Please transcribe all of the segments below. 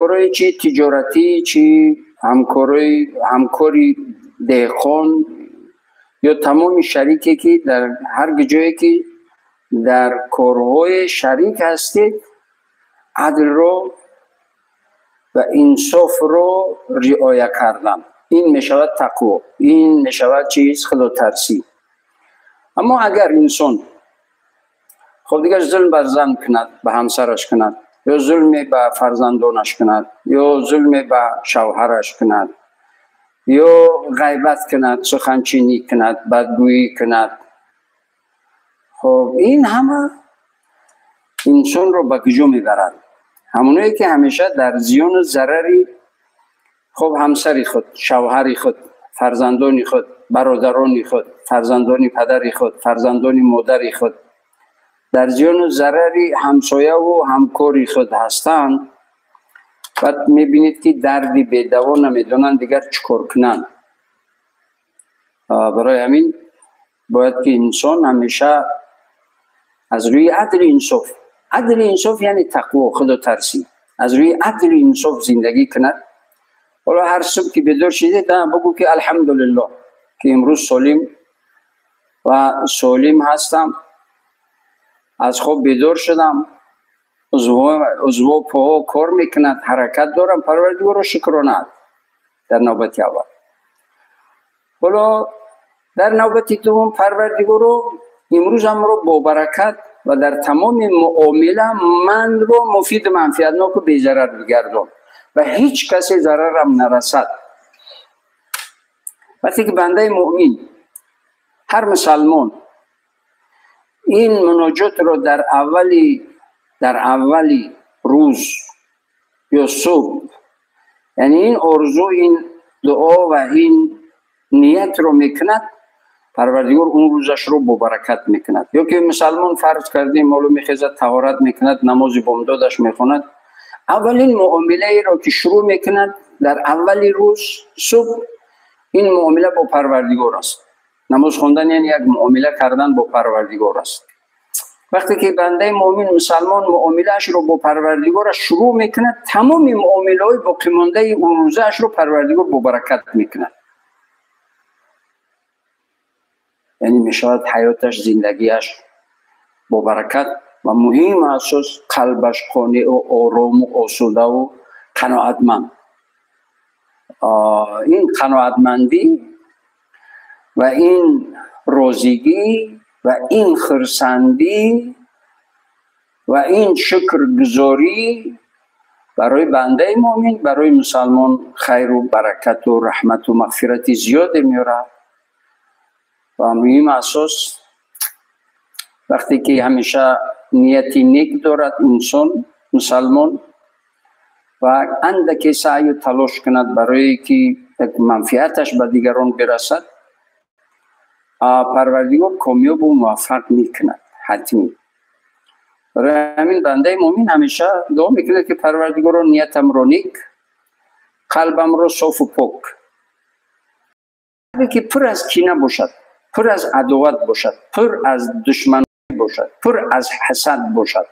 Ҳамкорои чи тиҷоратӣ, чи ҳамкори деҳқон ё тамоми шарике ки дар ҳар ҷое ки дар корҳои шарик ҳастед, адлро ва инсофро риоя кардан. Ин мешавад тақво, ин мешавад чиз худотарсӣ. Аммо агар инсон хоб дигар зулм бар зан кунад, ба ҳамсараш кунад, ё зулме ба фарзандонаш кунад, ё зулме ба шавҳараш кунад, ё ғайбат кунад, суханчинӣ кунад, бадгӯӣ кунад, хоб ин ҳама инсонро ба куҷо мебарад? Ҳамоное ки ҳамеша дар зиёну зарари хоб ҳамсари худ, шавҳари худ, фарзандони худ, бародарони худ, фарзандони падари худ, фарзандони модари худ, дар зиёну зарари ҳамсояву ҳамкори худ ҳастанд, баъд мебинед ки дарди бедаво намедонанд дигар чӣ кор кунанд. Барои ҳамин бояд ки инсон ҳамеша аз рӯи адли инсоф, адли инсоф яъне тақво, худотарсӣ, аз рӯи адли инсоф зиндагӣ кунад. Ҳоло ҳар субҳ ки бедор шидед, бугӯ ки алҳамдулиллоҳ, ки имрӯз солим ва солим ҳастам, аз хоб бедор шудам, узвҳо поҳо кор мекунад, ҳаракат дорам, Парвардигорро шукрона дар навбати аввал. Ҳоло дар навбати дуввум Парвардигорро имрӯзамро бо баракат ва дар тамоми муомила манро муфиду манфиатноку безарар бигардон ва ҳеҷ касе зарарам нарасад. Вақте ки бандаи муъмин, ҳар мусалмон ин муноҷотро дар аввали рӯз ё субҳ, яъне ин орзу, ин дуо ва ин ниятро мекунад, Парвардигор он рӯзашро бо баракат мекунад. Ё ки мусалмон фарз кардем, ҳоло мехезад, таҳорат мекунад, намози бомдодаш мехонад, аввалин муомилаеро ки шурӯъ мекунад дар аввали рӯз субҳ, ин муомила бо Парвардигор аст. Намоз хондан яъне як муомила кардан бо Парвардигор аст. Вақте ки бандаи муъмин мусалмон муомилаашро бо Парвардигораш шурӯъ мекунад, тамоми муомилаҳои боқимондаи он рӯзаашро Парвардигор бо баракат мекунад. Яъне мешавад ҳаёташ, зиндагиаш бо баракат ва муҳим асос қалбаш қонеъу орому осудаву қаноатманд. Ин қаноатмандӣ ва ин розигӣ ва ин хурсандӣ ва ин шукргузорӣ барои бандаи муъмин, барои мусалмон хайру баракату раҳмату мағфирати зиёде меорад. Ва муҳим асос вақте ки ҳамеша нияти нек дорад инсон мусалмон ва андаке саъю талош кунад барое ки як манфиаташ ба дигарон бирасад, Парвардигор комёбу муваффақ мекунад ҳатмӣ. Барои ҳамин бандаи муъмин ҳамеша дуо мекунад ки Парвардигоро ниятамро нек, қалбамро софу пок, ки пур аз кина бошад, пур аз адоват бошад, пур аз душманӣ бошад, пур аз ҳасад бошад,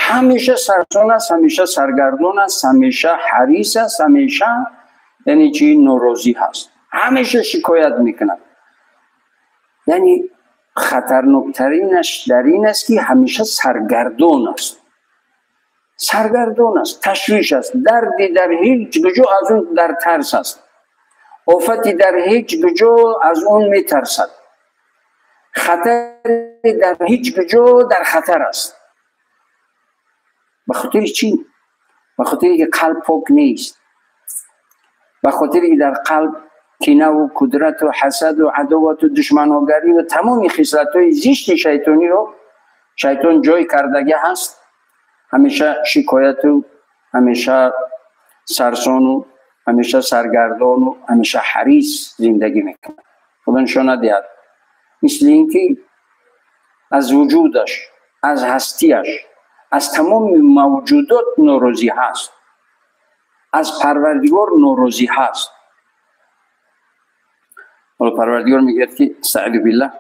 ҳамеша сарсон аст, ҳамеша саргардон аст, ҳамеша ҳарис аст, ҳамеша яъне чи норозӣ ҳаст, ҳамеша шикоят мекунад. Яъне хатарноктаринаш дар ин аст ки ҳамеша саргардон аст, саргардон аст, ташвиш аст, дарди дар ҳеҷ куҷо аз он дар тарс аст, офати дар ҳеҷ куҷо аз он метарсад, хатари дар ҳеҷ куҷо дар хатар аст. Ба хотири чӣ? Ба хотире ки қалб пок нест, ба хотире ки дар қалб кинаву кудрату ҳасаду адовату душманогарӣ ва тамоми хислатҳои зишти шайтониро шайтон ҷой кардагӣ ҳаст. Ҳамеша шикояту ҳамеша сарсону ҳамеша саргардону ҳамеша ҳарис зиндагӣ мекунад. Худо нишон надиҳад, мисли ин ки аз вуҷудаш, аз ҳастиаш, аз тамоми мавҷудот норозӣ ҳаст, аз Парвардигор норозӣ ҳаст. Ҳоло Парвардигор мегӯяд ки استعیذ بالله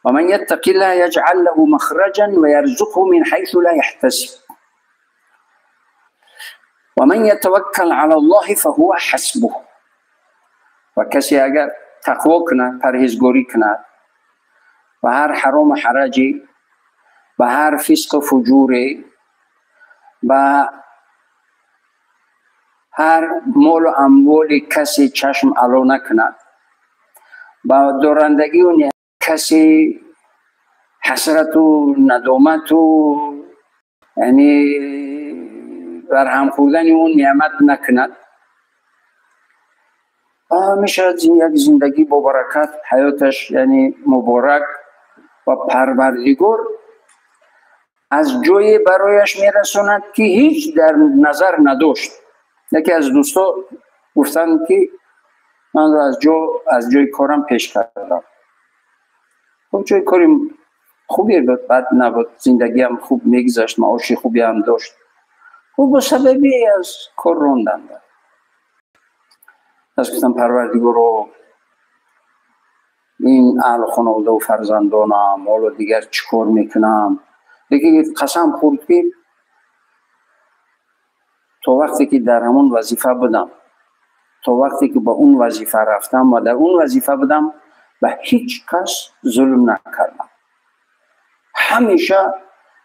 ومن يتق الله يجعل له مخرجا ويرزقه من حيث لا يحتسب. و من یتوکل علی الله فهو حسبه. و کسی اگر تقوا کنه، پرهیزگاری کنه و هر حرام و حرجی و هر فسق و فجوری و هر مال و اموال کسی چشم علا نکند، با دارندگی و کسی حسرت و ندامت و یعنی برهم خوردن اون نعمت نکند، میشود یک زندگی با برکت، حیاتش یعنی مبارک و پروردگار از جای برایش میرساند که هیچ در نظر نداشت. یکی از دوستا گفتند که من رو از جای کارم پیش کردم. خب جای کاریم خوبی بود، بد نبود، زندگی هم خوب میگذشت، معاش خوبی هم داشت. خب با سببی از کار راندند. پس گفتم پروردگارا این اهل خانواده و فرزندانم حالا دیگر چیکار میکنم؟ دیگه قسم خورد که تا وقتی که در همون وظیفه بودم، تا وقتی که با اون وظیفه رفتم و در اون وظیفه بودم، به هیچ کس ظلم نکردم. همیشه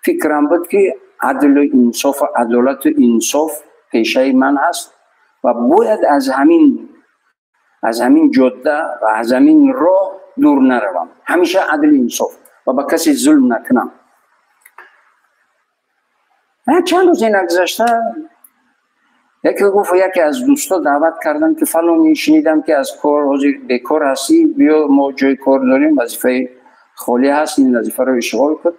فکرم بود که عدل و انصاف و عدالت و انصاف پیشه من هست و باید از همین جاده و از همین راه دور نروم. همیشه عدل و انصاف و با کسی ظلم نکنم. چند روز نگذشته یکی گفت یکی از دوستا دعوت کردم که فلانی شنیدم که از کار حاضر بیکار هستی، بیا ما جای کار داریم، وظیفه خالی هست، این وظیفه رو اشغال کن.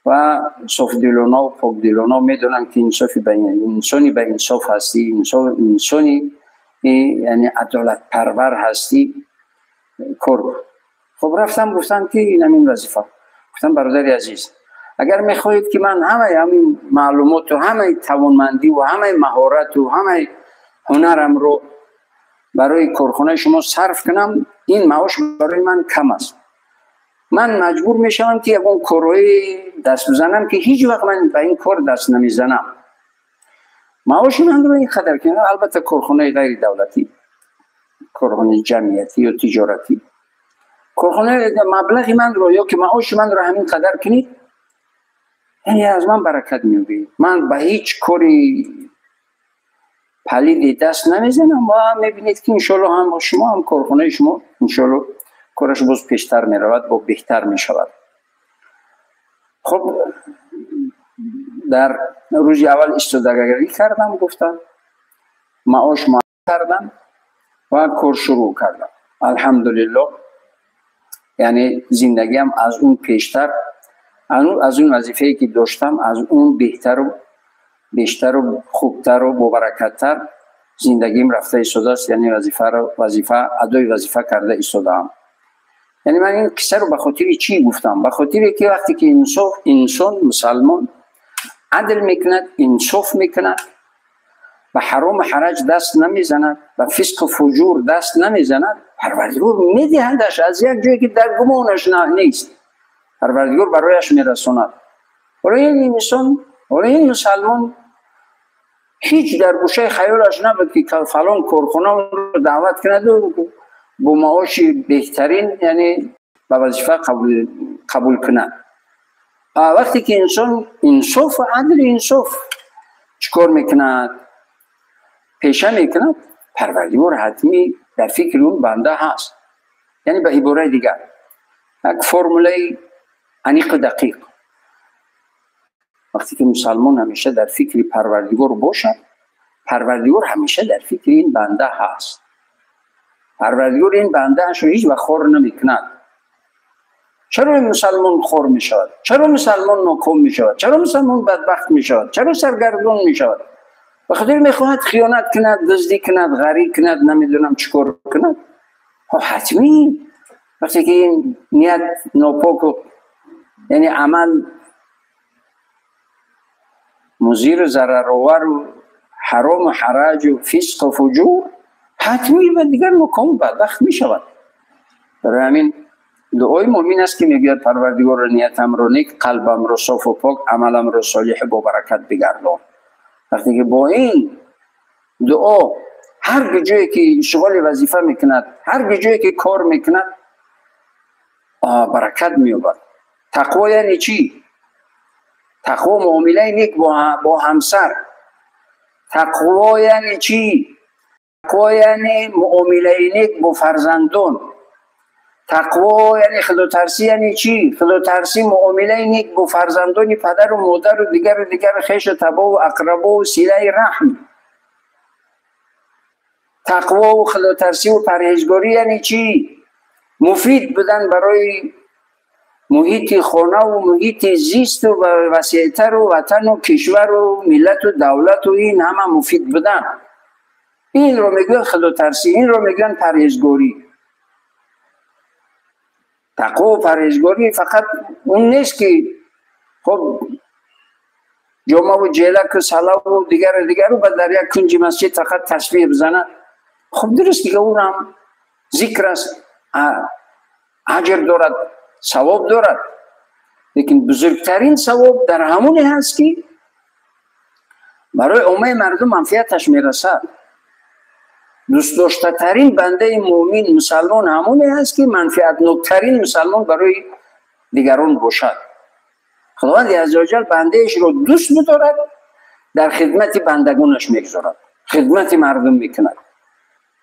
و صافدلونا و پاکدلونا میدونن که انسانی به انصاف هستی، انسانی یعنی عدالت پرور هستی، کار. خب رفتم گفتم که این همین وظیفه. گفتم برادر عزیز، اگر میخواهید که من همه همین معلومات و همه توانمندی و همه مهارت و همه هنرم رو برای کارخانه شما صرف کنم، این معاش برای من کم است. من مجبور میشم که یکون کارهای دست بزنم که هیچ وقت من به این کار دست نمیزنم. معاش من رو این قدر کنم. البته کارخانه غیر دولتی، کارخانه جمعیتی یا تجارتی، کارخانه مبلغ من رو یا که معاش من رو همین قدر کنید، یعنی از من برکت می‌یابید. من به هیچ کاری پلید دست نمیزنم و میبینید که انشالله هم شما هم کارخانه شما انشالله کارش باز پیشتر میرود با بهتر میشود. خب در روز اول استادگی کردم، گفتم معاش کردم و کار شروع کردم. الحمدلله یعنی زندگیم از اون پیشتر، از اون وظیفه‌ای که داشتم از اون بهتر و بیشتر و خوبتر و با برکت‌تر زندگیم رفته ایستاده است. یعنی وظیفه ادای وظیفه کرده ایستاده‌ام. یعنی من این قصه رو به خاطر چی گفتم؟ به خاطر که وقتی که انسان مسلمان عدل میکند، انصاف میکند، به حرام و حرج دست نمیزند، به فسق و فجور دست نمیزند، پروردگار میدهدش از یک جایی که در گمانش نیست، پروردگار برایش میرساند. برای این انسان، برای این مسلمان هیچ در گوشه خیالش نبود که فلان کارخانه رو دعوت کند و با معاش بهترین یعنی به وظیفه قبول کند. وقتی که انسان انصاف و عدل انصاف چیکار میکند، پیشه میکند، پروردگار حتمی در فکر اون بنده هست. یعنی به عباره دیگر یک فرموله عمیق و دقیق، وقتی که مسلمان همیشه در فکر پروردگار باشد، پروردگار همیشه در فکر این بنده هست. پروردگار این بنده اش رو هیچ وقت خور نمیکند. چرا مسلمان خور میشود؟ چرا مسلمان ناکام میشود؟ چرا مسلمان بدبخت میشود؟ چرا سرگردان میشود؟ به خاطر میخواهد خیانت کند، دزدی کند، غری کند، نمیدونم چیکار کند. حتمی وقتی که این نیت ناپاک و یعنی عمل مضر و ضررآور و حرام و حرج و فسق و فجور، حتمی و دیگر ناکام بدبخت می شود. برای همین دعای مؤمن است که میگوید پروردگار نیتم رو نیک، قلبم رو صاف و پاک، عملم رو صالح با برکت بگردان. وقتی که با این دعا هر جایی که اشغال وظیفه میکند، هر جایی که کار میکند، برکت می‌یابد. تقوا یعنی چی؟ تقوا معامله نیک با همسر. تقوا یعنی چی؟ تقوا یعنی معامله نیک با فرزندان. تقوا یعنی خداترسی یعنی چی؟ خداترسی معامله نیک با فرزندان پدر و مادر و دیگر و دیگر خویش و تبع و اقربا و صله رحم. تقوا و خداترسی و پرهیزگاری یعنی چی؟ مفید بودن برای محیط خانه و محیط زیست و وسیعتر و وطن و کشور و ملت و دولت و این همه مفید بودن. این رو میگن خداترسی، این رو میگن پرهیزگاری. تقوا و پرهیزگاری فقط اون نیست که خب جمعه و جلک و صلاح و دیگر و دیگر و بعد در یک کنج مسجد فقط تسبیح بزنه. خب درست دیگه، اون هم ذکر است، اجر دارد، ثواب دارد، لیکن بزرگترین ثواب در همونی هست که برای عامه مردم منفعتش میرسد. دوست داشته ترین بنده مؤمن مسلمان همونی هست که منفعت نوکترین مسلمان برای دیگران باشد. خداوند عزوجل بنده اش رو دوست می‌دارد، در خدمت بندگانش میگذارد، خدمت مردم میکند،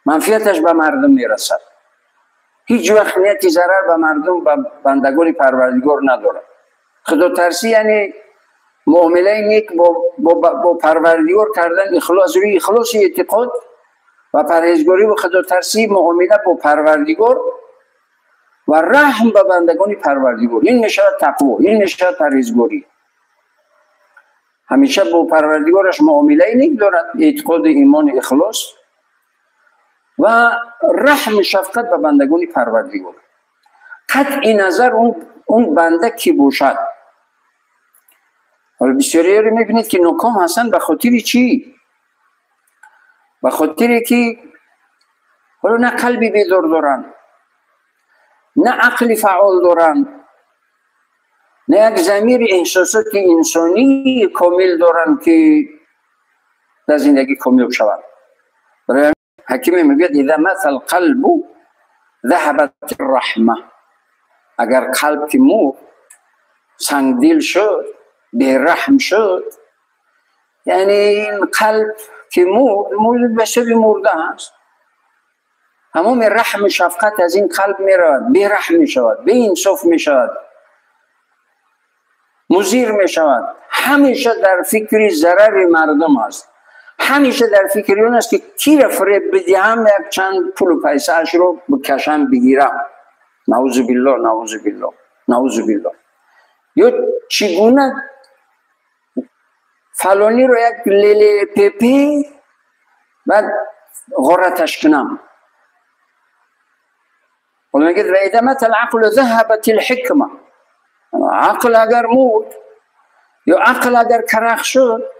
منفعتش به مردم میرسد. هیچ وقت نیت ضرر به مردم و بندگان پروردگار ندارد. خدا ترسی یعنی معامله نیک با پروردگار کردن، اخلاص روی اخلاص اعتقاد و پرهیزگاری و خدا ترسی، معامله با پروردگار و رحم به بندگان پروردگار. این میشود تقوا، این میشود پرهیزگاری. همیشه با پروردگارش معامله نیک دارد، اعتقاد، ایمان، اخلاص و رحم شفقت به بندگان پروردگار. قطع نظر اون بنده کی باشد. حالا بسیاری رو میبینید که ناکام هستن. به خاطر چی؟ به خاطر که حالا نه قلبی بیدار دارن، نه عقل فعال دارن، نه یک ضمیر احساسات انسانی کامل دارن که در زندگی کامیاب شوند. برای حکیم میگوید اذا مات القلب ذهبت الرحمه. اگر قلب که مرد، سنگدل شد، بی‌رحم شد، یعنی این قلب که مرد، به سبب مرده هست. تمام رحم و شفقت از این قلب میرود، بی‌رحم میشود، بی انصاف میشود، مضر میشود. همیشه در فکر ضرر مردم است، همیشه در فکر اون است که کی را فریب بدهم یک چند پول و پیسه اش رو بکشم بگیرم. نعوذ بالله، نعوذ بالله، نعوذ بالله. یا چگونه فلانی رو یک لیلی پپی بعد غارتش کنم. حالا میگه و اذا مات العقل ذهبت الحکمه. عقل اگر مرد یا عقل اگر کرخ شد،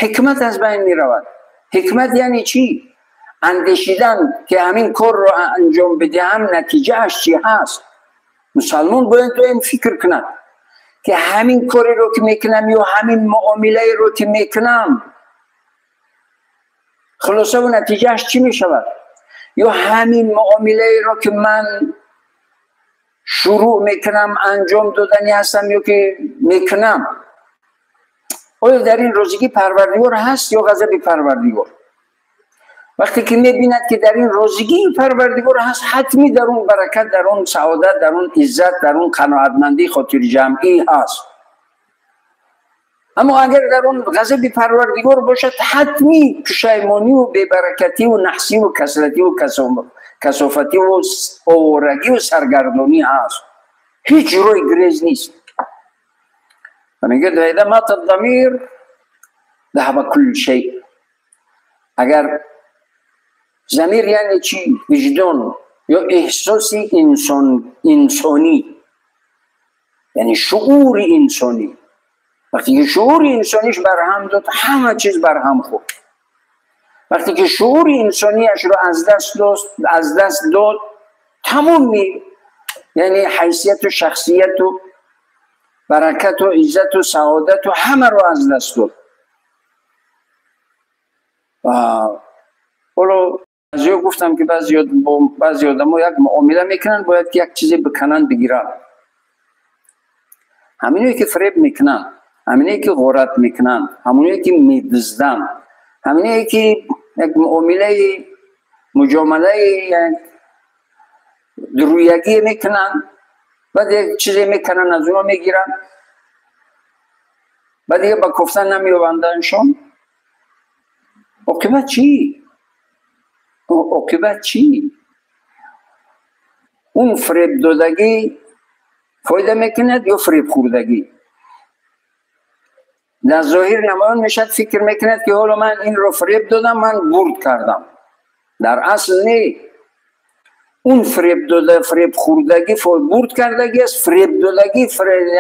حکمت از بین می رود. حکمت یعنی چی؟ اندیشیدن که همین کار رو انجام بدهم نتیجه اش چی هست. مسلمان باید این فکر کند که همین کاری رو که میکنم یا همین معامله رو که میکنم خلاصه و نتیجه اش چی میشود، یا همین معامله رو که من شروع میکنم انجام دادنی هستم یا که میکنم، آیا در این روزگی پروردگار هست یا غضب پروردگار؟ وقتی که میبیند که در این روزگی پروردگار هست، حتمی در اون برکت، در اون سعادت، در اون عزت، در اون قناعتمندی خاطر جمعی هست. اما اگر در اون غضب پروردگار باشد، حتمی پشیمانی و بی‌برکتی و نحسی و کسلتی و کثافتی و آوارگی و سرگردانی هست. هیچ روی گریز نیست. و میگه اذا مات الضمیر ذهب كل شیء. اگر ضمیر یعنی چی؟ وجدان یا احساس انسانی، یعنی شعور انسانی. وقتی که شعور انسانیش برهم داد، همه چیز برهم خورد. وقتی که شعور انسانیش رو از دست داد، تمامی یعنی حیثیت و شخصیت و برکت و عزت و سعادت و همه رو از دست داد. Ҳоло баъзеҳо гуфтам ки баъзе одамо як муомила мекунанд, бояд ки як чизе бикананд, бигиранд. Ҳаминое ки фиреб мекунанд, ҳаминое ки ғорат мекунанд, ҳамоное ки медузданд, ҳаминое ки як муомилаи муҷомалаи як дуруягӣ мекунанд, баъд як чизе мекунанд, аз оно мегиранд, баъд дига ба кофтан намеёбанданшон. Оқибат чӣ? Оқибат чӣ? Он фиребдодагӣ фоида мекунад ё фиребхӯрдагӣ? Дар зоҳир намоён мешавад, фикр мекунад ки ҳоло ман инро фиреб додам, ман бурд кардам. Дар асл не. Он фиребдода, фиребхӯрдагӣ бурд кардагӣ аст, фиребдодагӣ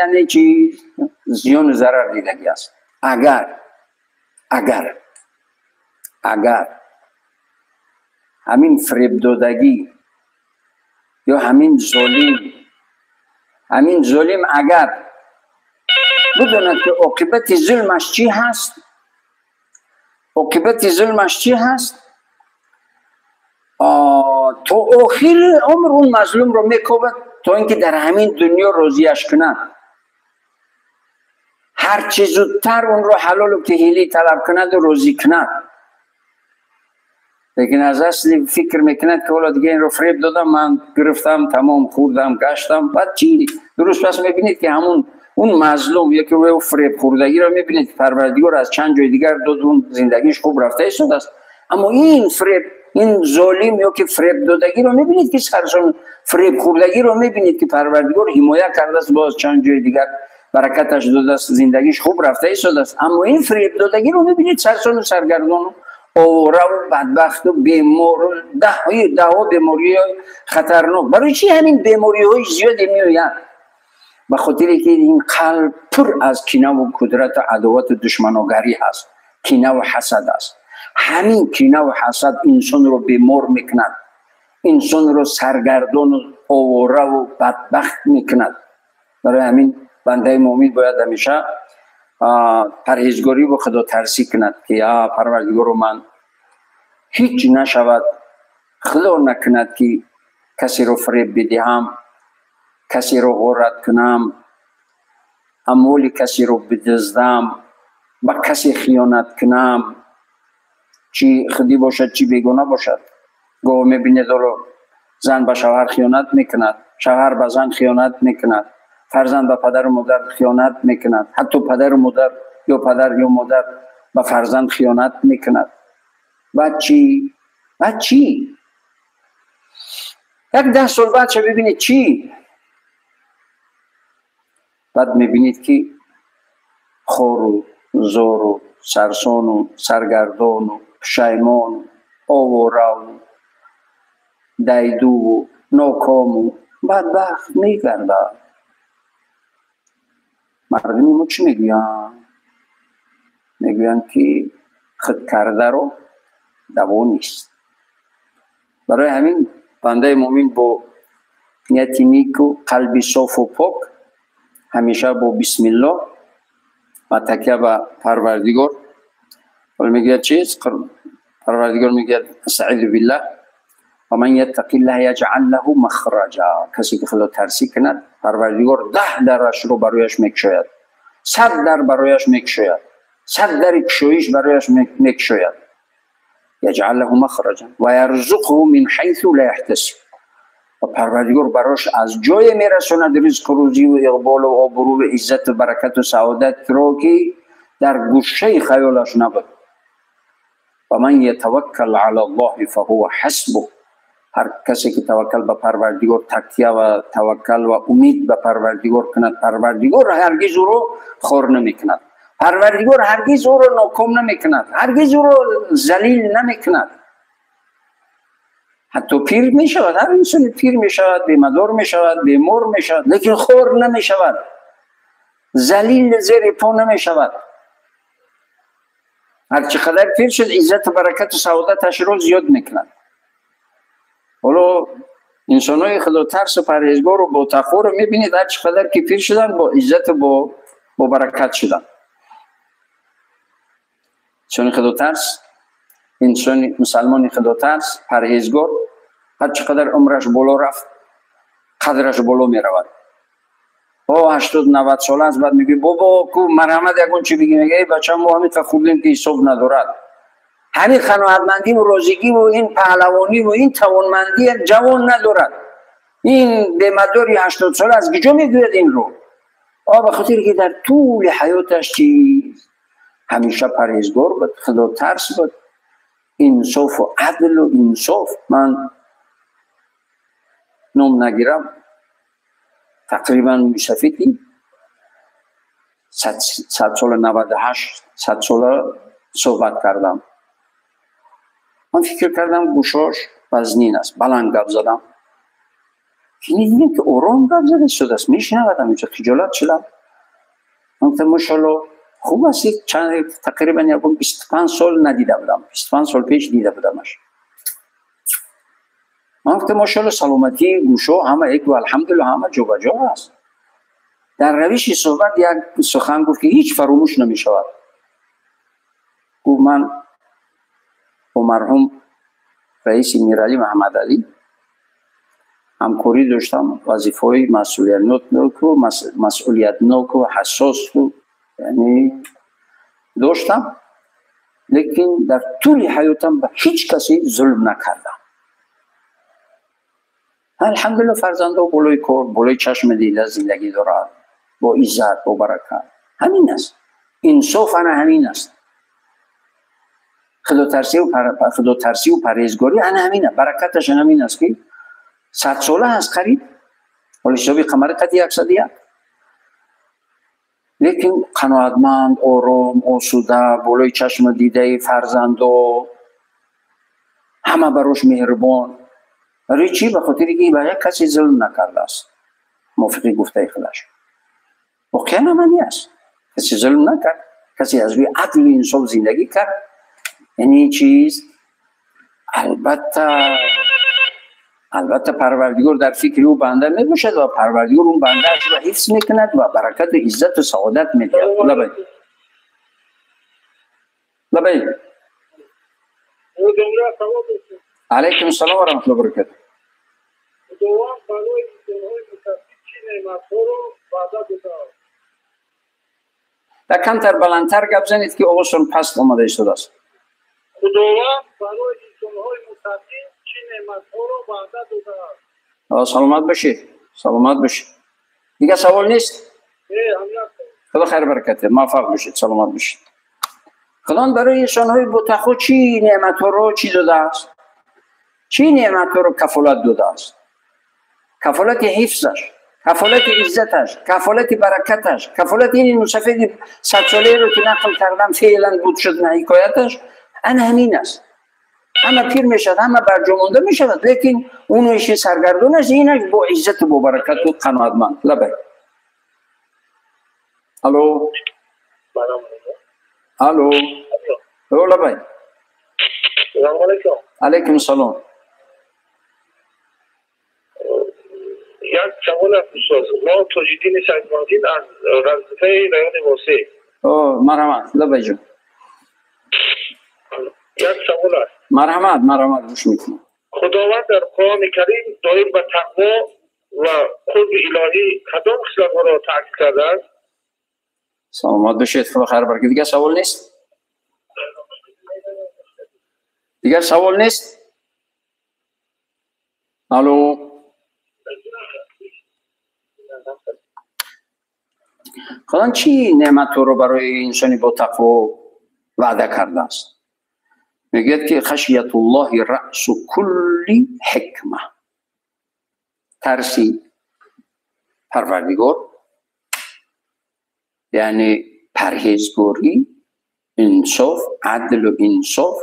яъне чи зиёну зарар дидагӣ аст. Агар агар агар ҳамин фиребдодагӣ ё ҳамин золим, ҳамин золим агар бидонад ки оқибати зулмаш чӣ ҳаст, оқибати зулмаш чӣ ҳаст, то охири умр он мазлумро мекобад, то ин ки дар ҳамин дунё розияш кунад. Ҳарчи зудтар онро ҳалолу киҳилӣ талаб кунаду розӣ кунад. Лекин аз асли фикр мекунад ки ҳоло дига инро фиреб додам, ман гирифтам, тамом, хӯрдам, гаштам. Баъд чӣ? Дуруст пас мебинед ки ҳамун он мазлум яке ӯ фиребхӯрдагиро мебинед, Парвардигор аз чанд ҷои дигар дод, он зиндагиш хуб рафта истодааст. Аммо ин фиреб, ин золим ё ки фиребдодагиро мебинед ки сарсон фиребхӯрдагиро мебинед ки Парвардигор ҳимоя кардааст, боз чанд ҷои дигар баракаташ додааст, зиндагиш хуб рафта истодааст. Аммо ин фиребдодагиро мебинед сарсону саргардону овора бадбахту бемору даҳҳо бемориҳои хатарнок. Барои чӣ ҳамин бемориҳои зиёде меоянд? Ба хотире ки ин қалб пур аз кинаву кудрату адовату душманогарӣ ҳаст, кинаву ҳасад аст. Ҳамин кинаву ҳасад инсонро бемор мекунад, инсонро саргардону овораву бадбахт мекунад. Барои ҳамин бандаи муъмин бояд ҳамеша парҳезгорӣ ва худотарсӣ кунад ки Парвардигоро, ман ҳеҷ нашавад, худо накунад ки касеро фиреб бидиҳам, касеро ғорат кунам, амволи касеро бидуздам, ба касе хиёнат кунам, чӣ худӣ бошад, чӣ бегона бошад. Гоҳ мебинед ҳоло зан ба шавҳар хиёнат мекунад, шавҳар ба зан хиёнат мекунад, фарзанд ба падару модар хиёнат мекунад, ҳатто падару модар ё падар ё модар ба фарзанд хиёнат мекунад. Баъд чӣ? Баъд чӣ? Як 10 сол баъд ша бибинед чӣ? Баъд мебинед ки хору зору сарсону саргардону пушаймону овораву дайдуву нокому бадбахт мегардад. Мардуми мо чӣ мегӯянд? Мегӯянд ки худкардаро даво нест. Барои ҳамин бандаи муъмин бо нияти нику, қалби софу пок, ҳамеша бо бисмиллоҳ ва такя ба Парвардигор. Ҳоло мегӯяд чиз? Парвардигор мегӯяд: астаизу биллаҳ, ва ман яттақиллаҳа яҷъал лаҳу махраҷа. Касе ки худо тарсӣ кунад, Парвардигор 10 дарашро барояш мекушояд, 100 дар барояш мекушояд, 100 дари кушоиш барояш мекушояд. Яҷъал лаҳу махраҷа ва ярзуқҳу мин ҳайсу ла яҳтасиб. Ва Парвардигор барош аз ҷое мерасонад ризқу рӯзиву иқболу обрӯву иззату баракату саодатро ки дар гӯшаи хаёлаш набуд. Ва ман ятаваккал ала Аллоҳи фаҳува ҳасбуҳ. Ҳар касе ки таваккал ба Парвардигор, такя ва таваккал ва умид ба Парвардигор кунад, Парвардигор ҳаргиз ӯро хор намекунад, Парвардигор ҳаргиз ӯро ноком намекунад, ҳаргиз ӯро залил намекунад. Ҳатто пир мешавад, ҳар инсоне пир мешавад, бемадор мешавад, бемор мешавад, лекин хор намешавад, залил зери по намешавад. Ҳарчи қадар пир шуд, иззату баракату саодаташро зиёд мекунад. Ҳоло инсонҳои худотарсу парҳезгору ботақворо мебинед, ҳарчи қадар ки пир шуданд, бо иззату бо баракат шуданд. Инсони худотарс Инсони мусалмони худотарс, парҳезгор, ҳар чӣ қадар умраш боло рафт, қадраш боло меравад. О 80-90 сола аст, баъд мегӯй бобо ку марҳамат ягон чи бигӣ, мега эй бачам, мо ҳамин қадр хурдем ки ҳисоб надорад. Ҳамин қаноатмандиву розигиву ин паҳлавониву ин тавонмандӣ ҷавон надорад. Ин бемадори 80 сола аз куҷо мегӯяд инро? О ба хотире ки дар тӯли ҳаёташ чиз ҳамеша парҳезгор буд, худотарс буд, инсофу адлу инсоф. Ман ном нагирам, тақрибан мусафиди 100 сола, 98 100 сола суҳбат кардам. Ман фикр кардам гӯшош вазнин аст, баланд гап задам. Дидем ки ором гап зада истодааст, мешунавад ҳаминҷо, хиҷолат шудам. Ман гуфтам мошалло хуб аст, чанд тақрибан ягон 25 сол надида будам, 25 сол пеш дида будамаш. Ман гуфтам мошалло саломатӣ, гӯшо ҳама як, алҳамдулиллоҳ ҳама ҷо ба ҷо аст. Дар равиши суҳбат як сухан гуфт ки ҳеҷ фаромӯш намешавад. Гуфт ман бо марҳум раиси Миралӣ Маҳаммадалӣ ҳамкорӣ доштам, вазифаҳои масъулиятноку ҳассосу яъне доштам, лекин дар тӯли ҳаётам ба ҳеҷ касе зулм накардам. Алҳамдулиллоҳ фарзандо болои кор, болои чашми дида зиндагӣ дорад, бо иззат, бо баракат. Ҳамин аст. Инсоф ана ҳамин аст. Худотарсиву парҳезгорӣ ана ҳамин аст. Баракаташ ана ҳамин аст ки 100 сола аст қариб, ҳоли ҳисоби қамари қати 101, лекин қаноатманд, ором, осуда, болои чашму дидаи фарзандо, ҳама барош меҳрубон. Барои чӣ? Ба хотире ки ба як касе зулм накардааст, мувофиқи гуфтаи худаш. Воқеан амалӣ аст. Касе зулм накард, касе аз рӯи адлу инсоф зиндагӣ кард. Яъне ин чиз албатта Парвардигор дар фикри ӯ банда мебошад ва Парвардигор он бандаашро ҳифз мекунад ва баракату иззату саодат медиҳад. Лабай. Лабай. Алайкум салом ва раҳматуллоҳи ва баракатуҳ. Худованд барои инсонҳои мутаққӣ чӣ неъматҳоро ваъда додааст? Дар камтар баландтар гап занед ки овозтон паст омада истодааст. Худованд барои инсонҳои мутаққӣ чӣ неъматҳоро ваъда додааст? Саломат бошед, саломат бошед. Дигар савол нест? Худо хайр баракат диҳад, муваффақ бошед, саломат бошед. Худованд барои инсонҳои ботақво чӣ неъматҳоро чӣ додааст? Чӣ неъматҳоро кафолат додааст? Кафолати ҳифзаш, кафолати иззаташ, кафолати баракаташ, кафолати ин мусафиди 100 солаеро ки нақл кардам, феълан буд шуд на ҳикояташ, ана ҳамин аст. Ҳама пир мешавад, ҳама барҷо монда мешавад, лекин онаши саргардон аст, инаш бо иззату бо баракату қаноатманд. Лабай. Алло. Алло. Лабай. Алайкум салом. Як савол аст устод. Мо Тоҷиддини Саидмуҳаммадин аз вазифаи райони Восеъ. Марҳамат, лабай ҷон. Як савол аст. Марҳамат, марҳамат, гӯш мекунам. Худованд дар Қуръони Карим доир ба тақво ва қурби илоҳӣ кадом хислатҳоро таъкид кардааст? Саломат бошед, худо хайр баракат. Дигар савол нест? Дигар савол нест? Алло. Худованд чӣ неъматҳоро барои инсони ботақво ваъда кардааст? Мегӯяд ки хашиятуллоҳи раъсу кулли ҳикма. Тарси Парвардигор, яъне парҳезгорӣ, инсоф, адлу инсоф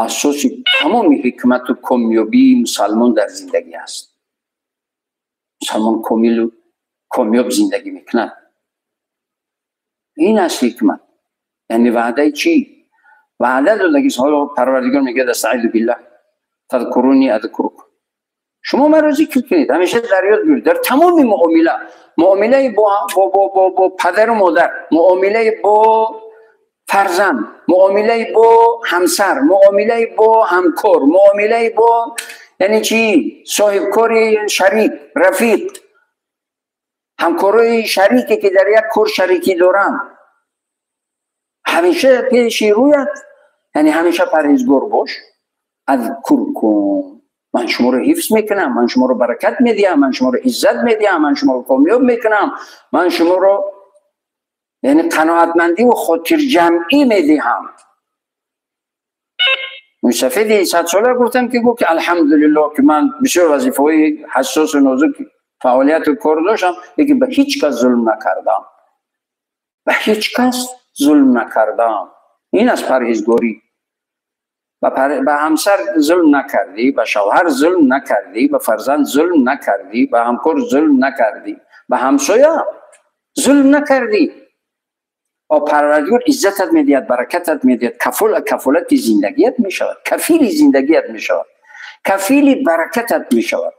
асоси тамоми ҳикмату комёбии мусалмон дар зиндагӣ аст. Мусалмон комилу комёб зиндагӣ мекунад. Ин аст ҳикмат. Яъне ваъдаи чӣ? Ваъда додагист. Ҳоло Парвардигор мегӯяд: астаизу биллаҳ, фадкуруни адкурукум. Шумо маро зикр кунед, ҳамеша дар ёд биёред. Дар тамоми муомила, муомилаи бо падару модар, муомилаи бо фарзанд, муомилаи бо ҳамсар, муомилаи бо ҳамкор, муомилаи бо яъне чӣ соҳибкори шарик, рафиқ, ҳамкорои шарике ки дар як кор шарикӣ доранд, ҳамеша пеши рӯят, яъне ҳамеша парҳезгор бош. Азкур кун, ман шуморо ҳифз мекунам, ман шуморо баракат медиҳам, ман шуморо иззат медиҳам, ман шуморо комёб мекунам, ман шуморо яъне қаноатмандӣ ва хотирҷамъӣ медиҳам. Мусафиди садсола гуфтам ки гуфт ки алҳамдулиллоҳ ки ман бисёр вазифаҳои ҳассосу нозук фаъолияту кор доштам, лекин ба ҳеҷ кас зулм накардам, ба ҳеҷ кас зулм накардам. Ин аст парҳезгорӣ. Ба ҳамсар зулм накардӣ, ба шавҳар зулм накардӣ, ба фарзанд зулм накардӣ, ба ҳамкор зулм накардӣ, ба ҳамсоя зулм накардӣ. Парвардигор иззатат медиҳад, баракатат медиҳад, кафолати зиндагият мешавад, кафили зиндагият мешавад, кафили баракатат мешавад.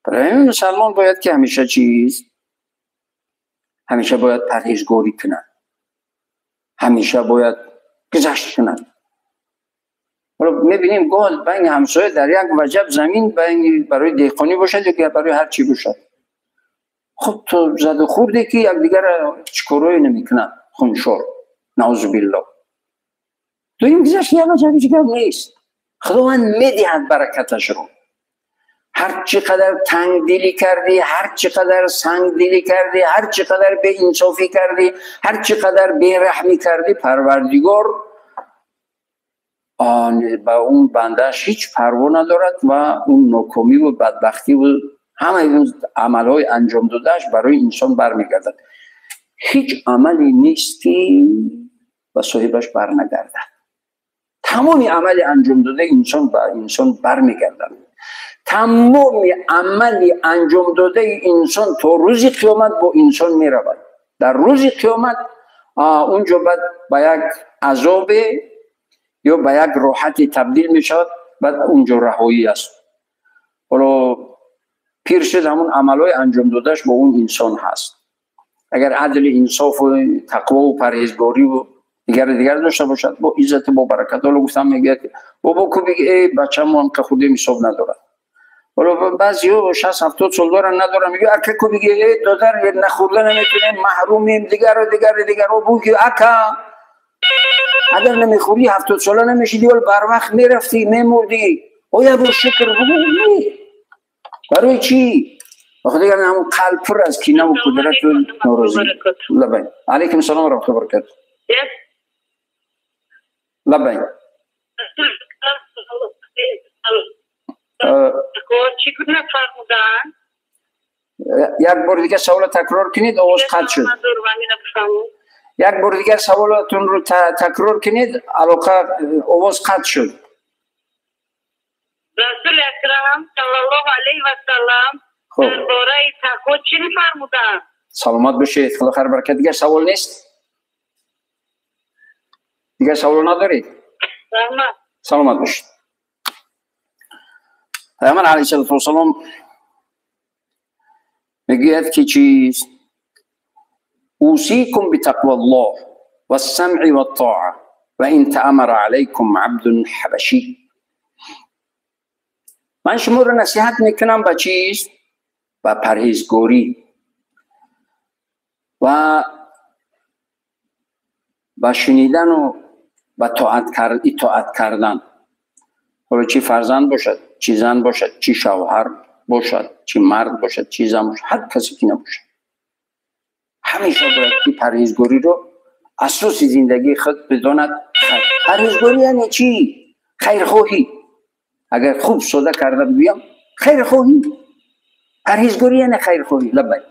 Барои ҳамин мусалмон бояд ки ҳамеша чиз, ҳамеша бояд парҳезгорӣ кунад, ҳамеша бояд гузашт кунад. Ҳоло мебинем гоҳ байни ҳамсоя дар як ваҷаб замин барои деҳқонӣ бошад ё ки барои ҳар чӣ бошад, хуб то заду хурде ки якдигарро ҳеҷ корое намекунад, хуншор, наузу биллоҳ. Дуюм гузашт як ваҷаб ҳеҷ гап нест. Худованд медиҳад баракаташро. Ҳар чӣ қадар тангдилӣ кардӣ, ҳар чӣ қадар сангдилӣ кардӣ, ҳар чӣ қадар беинсофӣ кардӣ, ҳар чӣ қадар бераҳмӣ кардӣ, Парвардигор ба он бандааш ҳеҷ парво надорад ва он нокомиву бадбахтиву ҳамаи он амалҳои анҷом додааш барои инсон бармегардад. Ҳеҷ амале нест ки ба соҳибаш барнагардад. Тамоми амали анҷом додаи инсон ба инсон бармегардад. Тамоми амали анҷом додаи инсон то рӯзи қиёмат бо инсон меравад. Дар рӯзи қиёмат унҷо баъд ба як азобе ё ба як роҳате табдил мешавад, баъд унҷо раҳоӣ аст. Ҳоло пир шуд, ҳамон амалҳои анҷом додааш бо он инсон ҳаст. Агар адли, инсофу тақвову парҳезгориву дигару дигар дошта бошад, бо иззату бо баракат. Ҳоло гуфтам, мегӯяд бобо ку биги, эй бачамо ҳамқа худем ҳисоб надорад. Ҳоло баъзеҳо 60-70 сол доранд, надоранд, мегӯяд ака ку биги, эй додар, нахӯрда наметунем, маҳрумем, дигару дигару дигару. Буги ака, агар намехӯрдӣ 70 сола намешидӣ, ҳол барвақт мерафтӣ, мемурдӣ. Оя бо шукр бугӯ? Барои чӣ? Бахудо дигар ҳамон қалб пур аз кинаву кудрату норозӣ. Лабай. Алайкум салом ва раҳматуллоҳи ва баракатуҳ. Лабай. Як бор дигар саволро такрор кунед, овоз қатъ шуд. Як бор дигар саволатонро такрор кунед, алоқа овоз қатъ шуд. Расули акрам саллаллоҳу алайҳи васаллам дар бораи тақво чӣ мефармуданд? Саломат бошед, худо хайр баракат. Дигар савол нест? Дигар савол надоред? Раҳмат. Саломат бошед. Пайғамбар алайҳиссалоту вассалом мегӯяд ки чиз? Усикум битақваллоҳ вассамъи ваттоа ва ин таамара алайкум абдун ҳабашӣ. Ман шуморо насиҳат мекунам ба чиз? Ба парҳезгорӣ ва ба шунидану ба итоат кардан. Ҳоло чӣ фарзанд бошад, чӣ зан бошад, чӣ шавҳар бошад, чӣ мард бошад, чӣ зан бошад, ҳар касе ки набошад, ҳамеша бояд ки парҳезгориро асоси зиндагии худ бидонад. Парҳезгорӣ яъне чӣ? Хайрхоҳӣ. Агар хуб сода карда бигӯям, хайрхоҳӣ. Парҳезгорӣ яъне хайрхоҳӣ. Лабай.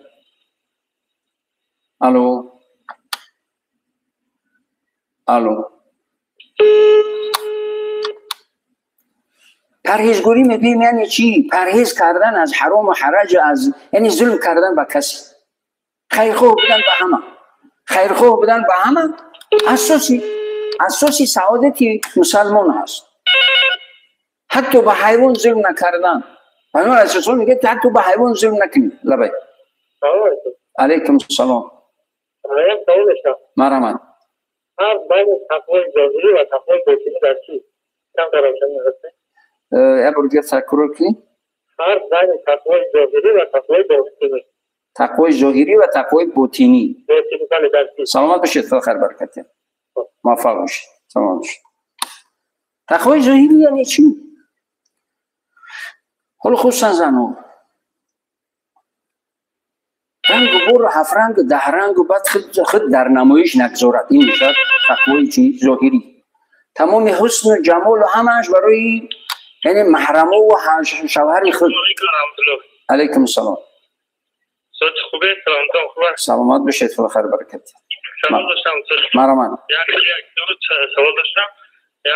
Алло, алло. Парҳезгорӣ мегӯем яъне чӣ? Парҳез кардан аз ҳарому ҳараҷ, аз яъне зулм кардан ба касе, хайрхоҳ будан ба ҳама, хайрхоҳ будан ба ҳама асоси саодати мусалмон ҳаст. Ҳатто ба ҳайвон зулм накардан. Пайғамбар алайҳиссалом мегӯяд ҳатто ба ҳайвон зулм накунед. Лабай. Алайкум салом. Марҳамат. فرق بین تقوای ظاهری و تقوای باطنی در چیست؟ کم روشن می‌رسه. یک بار دیگه تکرار کنید. فرق بین تقوای ظاهری و تقوای باطنی. تقوای ظاهری و تقوای باطنی. باطنی در چیست؟ سلامت باشید، خدا خیر برکت. موفق باشید. سلامت باشید. تقوای ظاهری یعنی چی؟ حالا خصوصا زنو رنگ و بر هفت رنگ و ده رنگ و بعد خود در نمایش نگذارد، این میشد تقوای چی؟ ظاهری. تمام حسن و جمال و همش برای یعنی محرمه و شوهر خود. علیکم السلام. صوت خوبه؟ سلامتون خوبه؟ سلامت باشید، خدا خیر برکت. سوال داشتم. مرحبا. یک دو سوال داشتم. یک